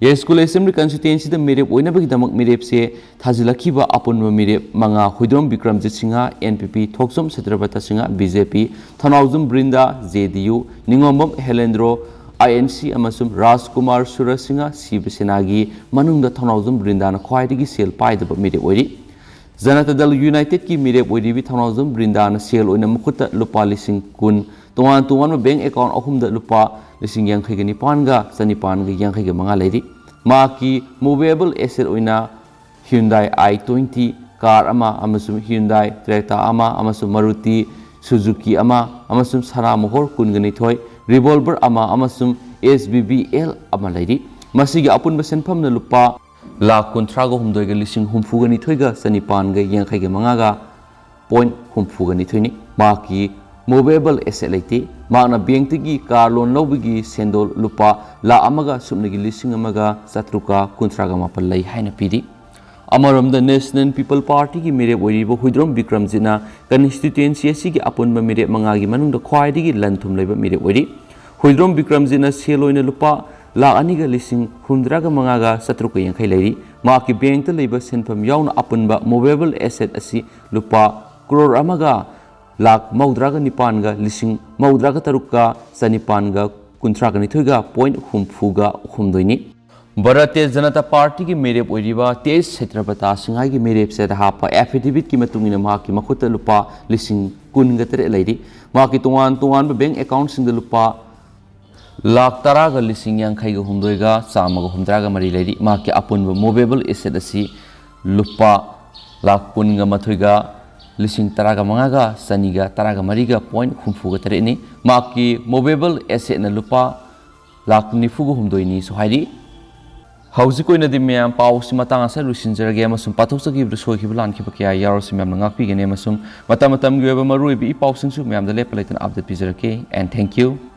ꯌꯥꯏꯁ꯭ꯀꯨꯜ Assembly constituencyꯗ ꯃꯤꯔꯦꯞ ꯑꯣꯏꯅꯕꯒꯤꯗꯃꯛ ꯃꯤꯔꯦꯞꯁꯦ ꯊꯥꯖꯤꯜꯂꯛꯈꯤꯕ ꯑꯄꯨꯟꯕ ꯃꯤꯔꯦꯞ ꯃꯉꯥ: ꯍꯨꯏꯗ꯭ꯔꯣꯝ ꯕꯤꯀ꯭ꯔꯝꯖꯤꯠ ꯁꯤꯡꯍ, NPP, ꯊꯣꯛꯆꯣꯝ ꯁꯇ꯭ꯔꯕꯇ ꯁꯤꯡꯍ, BJP, ꯊꯧꯅꯥꯎꯖꯝ ꯕ꯭ꯔꯤꯟꯗꯥ, JDU, ꯅꯤꯉꯣꯝꯕꯝ ꯍꯦꯂꯦꯟꯗ꯭ꯔꯣ, INC, ꯑꯃꯁꯨꯡ ꯔꯥꯖꯀꯨꯃꯥꯔ ꯁꯨꯔ ꯁꯤꯡꯍ, ꯁꯤꯕ ꯁꯦꯅꯥꯒꯤ ꯃꯅꯨꯡꯗ ꯊꯧꯅꯥꯎꯖꯝ ꯕ꯭ꯔꯤꯟꯗꯥꯅ ꯈ꯭ꯋꯥꯏꯗꯒꯤ ꯁꯦꯜ ꯄꯥꯏꯗꯕ ꯃꯤꯔꯦꯞ ꯑꯣꯏꯔꯤ꯫ ꯖꯅꯇꯥ ꯗꯜ ꯌꯨꯅꯥꯏꯇꯦꯗꯀꯤ ꯃꯤꯔꯦꯞ ꯑꯣꯏꯔꯤꯕꯤ ꯊꯧꯅꯥꯎꯖꯝ ꯕ꯭ꯔꯤꯟꯗꯥꯅ ꯁꯦꯜ ꯑꯣꯏꯅ ꯃꯈꯨꯠꯇ ꯂꯨꯄꯥ ꯂꯤꯁꯤꯡ ꯀꯨꯟ, ꯇꯣꯉꯥꯟ ꯇꯣꯉꯥꯟꯕ bank account ꯑꯍꯨꯝꯗ ꯂꯨꯄꯥ ꯂꯤꯁꯤꯡ ꯌꯥꯡꯈꯩꯒ ꯅꯤꯄꯥꯟꯒ ꯆꯅꯤꯄꯥꯟꯒ ꯌꯥꯡꯈꯩꯒ ꯃꯉꯥ ꯂꯩꯔꯤ꯫ ꯃꯍꯥꯛꯀꯤ movable asset ꯑꯣꯏꯅ Hyundai i twenty car ꯑꯃ ꯑꯃꯁꯨꯡ Hyundai Creta ꯑꯃ ꯑꯃꯁꯨꯡ Maruti Suzuki ꯑꯃ ꯑꯃꯁꯨꯡ ꯁꯅꯥ ꯃꯣꯍꯣꯔ ꯀꯨꯟꯒ ꯅꯤꯊꯣꯏ, revolver ꯑꯃ ꯑꯃꯁꯨꯡ SBBL ꯑꯃ ꯂꯩꯔꯤ꯫ ꯃꯁꯤꯒꯤ ꯑꯄꯨꯟꯕ ꯁꯦꯟꯐꯝꯅ ꯂꯨꯄꯥ ꯂꯥꯈ ꯀꯨꯟꯊ꯭ꯔꯥꯒ ꯍꯨꯝꯗꯣꯏꯒ ꯂꯤꯁꯤꯡ ꯍꯨꯝꯐꯨꯒ ꯅꯤꯊꯣꯏꯒ ꯆꯅꯤꯄꯥꯟꯒ ꯌꯥꯡꯈꯩꯒ ꯃꯉꯥꯒ point ꯍꯨꯝꯐꯨꯒ ꯅꯤꯊꯣꯏꯅꯤ꯫ ꯃꯍꯥꯛꯀꯤ movable asset ꯂꯩꯇꯦ꯫ ꯃꯍꯥꯛꯅ bankꯇꯒꯤ car loan ꯂꯧꯕꯒꯤ ꯁꯦꯟꯗꯣꯜ ꯂꯨꯄꯥ ꯂꯥꯈ ꯑꯃꯒ ꯁꯨꯞꯅꯒꯤ ꯂꯤꯁꯤꯡ ꯑꯃꯒ ꯆꯥꯇ꯭ꯔꯨꯛꯀ ꯀꯨꯟꯊ꯭ꯔꯥꯒ ꯃꯥꯄꯟ ꯂꯩ ꯍꯥꯏꯅ ꯄꯤꯔꯤ꯫ ꯑꯃꯔꯣꯝꯗ, National People Partyꯒꯤ ꯃꯤꯔꯦꯞ ꯑꯣꯏꯔꯤꯕ ꯍꯨꯏꯗ꯭ꯔꯣꯝ ꯕꯤꯀ꯭ꯔꯝꯖꯤꯠꯅ constituency ꯑꯁꯤꯒꯤ ꯑꯄꯨꯟꯕ ꯃꯤꯔꯦꯞ ꯃꯉꯥꯒꯤ ꯃꯅꯨꯡꯗ ꯈ꯭ꯋꯥꯏꯗꯒꯤ ꯂꯟ ꯊꯨꯝ ꯂꯩꯕ ꯃꯤꯔꯦꯞ ꯑꯣꯏꯔꯤ꯫ ꯍꯨꯏꯗ꯭ꯔꯣꯝ ꯕꯤꯀ꯭ꯔꯝꯖꯤꯠꯅ ꯁꯦꯜ ꯑꯣꯏꯅ ꯂꯨꯄꯥ ꯂꯥꯈ ꯑꯅꯤꯒ ꯂꯤꯁꯤꯡ ꯍꯨꯝꯗ꯭ꯔꯥꯒ ꯃꯉꯥꯒ ꯆꯥꯇ꯭ꯔꯨꯛꯀ ꯌꯥꯡꯈꯩ ꯂꯩꯔꯤ꯫ ꯃꯍꯥꯛꯀꯤ bankꯇ ꯂꯩꯕ ꯁꯦꯟꯐꯝ ꯌꯥꯎꯅ ꯑꯄꯨꯟꯕ movable asset ꯑꯁꯤ ꯂꯨꯄꯥ ꯀ꯭ꯔꯣꯔ ꯑꯃꯒ ꯂꯥꯈ ꯃꯧꯗ꯭ꯔꯥꯒ ꯅꯤꯄꯥꯟꯒ ꯂꯤꯁꯤꯡ ꯃꯧꯗ꯭ꯔꯥꯒ ꯇꯔꯨꯛꯀ ꯆꯅꯤꯄꯥꯟꯒ ꯀꯨꯟꯊ꯭ꯔꯥꯒ ꯅꯤꯊꯣꯏꯒ point ꯍꯨꯝꯐꯨꯒ ꯍꯨꯝꯗꯣꯏꯅꯤ꯫ ꯚꯥꯔꯇꯤꯌ ꯖꯅꯇꯥ ꯄꯥꯔꯇꯤꯒꯤ ꯃꯤꯔꯦꯞ ꯑꯣꯏꯔꯤꯕ ꯇꯦꯖ ꯁꯇ꯭ꯔꯄꯇꯥ ꯁꯤꯡꯍꯒꯤ ꯃꯤꯔꯦꯞꯁꯦꯗ ꯍꯥꯞꯄ affidavitꯀꯤ ꯃꯇꯨꯡ ꯏꯟꯅ ꯃꯍꯥꯛꯀꯤ ꯃꯈꯨꯠꯇ ꯂꯨꯄꯥ ꯂꯤꯁꯤꯡ ꯀꯨꯟꯒ ꯇꯔꯦꯠ ꯂꯩꯔꯤ꯫ ꯃꯍꯥꯛꯀꯤ ꯇꯣꯉꯥꯟ ꯇꯣꯉꯥꯟꯕ bank accountꯁꯤꯡꯗ ꯂꯨꯄꯥ ꯂꯥꯈ ꯇꯔꯥꯒ ꯂꯤꯁꯤꯡ ꯌꯥꯡꯈꯩꯒ ꯍꯨꯝꯗꯣꯏꯒ ꯆꯥꯝꯃꯒ ꯍꯨꯝꯗ꯭ꯔꯥꯒ ꯃꯔꯤ ꯂꯩꯔꯤ꯫ ꯃꯍꯥꯛꯀꯤ ꯑꯄꯨꯟꯕ movable asset ꯑꯁꯤ ꯂꯨꯄꯥ ꯂꯥꯈ ꯀꯨꯟꯒ ꯃꯥꯊꯣꯏꯒ ꯂꯤꯁꯤꯡ ꯇꯔꯥꯒ ꯃꯉꯥꯒ ꯆꯅꯤꯒ ꯇꯔꯥꯒ ꯃꯔꯤꯒ point ꯍꯨꯝꯐꯨꯒ ꯇꯔꯦꯠꯅꯤ꯫ ꯃꯍꯥꯛꯀꯤ movable assetꯅ ꯂꯨꯄꯥ ꯂꯥꯈ ꯅꯤꯐꯨꯒ ꯍꯨꯝꯗꯣꯏꯅꯤꯁꯨ ꯍꯥꯏꯔꯤ꯫ ꯍꯧꯖꯤꯛ ꯑꯣꯏꯅꯗꯤ ꯃꯌꯥꯝ ꯄꯥꯎꯁꯤ ꯃꯇꯥꯡ ꯑꯁꯤꯗ ꯂꯣꯏꯁꯤꯟꯖꯔꯒꯦ ꯑꯃꯁꯨꯡ ꯄꯥꯊꯣꯛꯆꯈꯤꯕꯗ ꯁꯣꯏꯈꯤꯕ ꯂꯥꯟꯈꯤꯕ ꯀꯌꯥ ꯌꯥꯎꯔꯁꯨ ꯃꯌꯥꯝꯅ ꯉꯥꯛꯄꯤꯒꯅꯤ ꯑꯃꯁꯨꯡ ꯃꯇꯝ ꯃꯇꯝꯒꯤ ꯑꯣꯏꯕ ꯃꯔꯨꯑꯣꯏꯕ ꯏ ꯄꯥꯎꯁꯤꯡꯁꯨ ꯃꯌꯥꯝꯗ ꯂꯦꯞꯄ ꯂꯩꯇꯅ update ꯄꯤꯖꯔꯛꯀꯦ꯫ And thank you꯫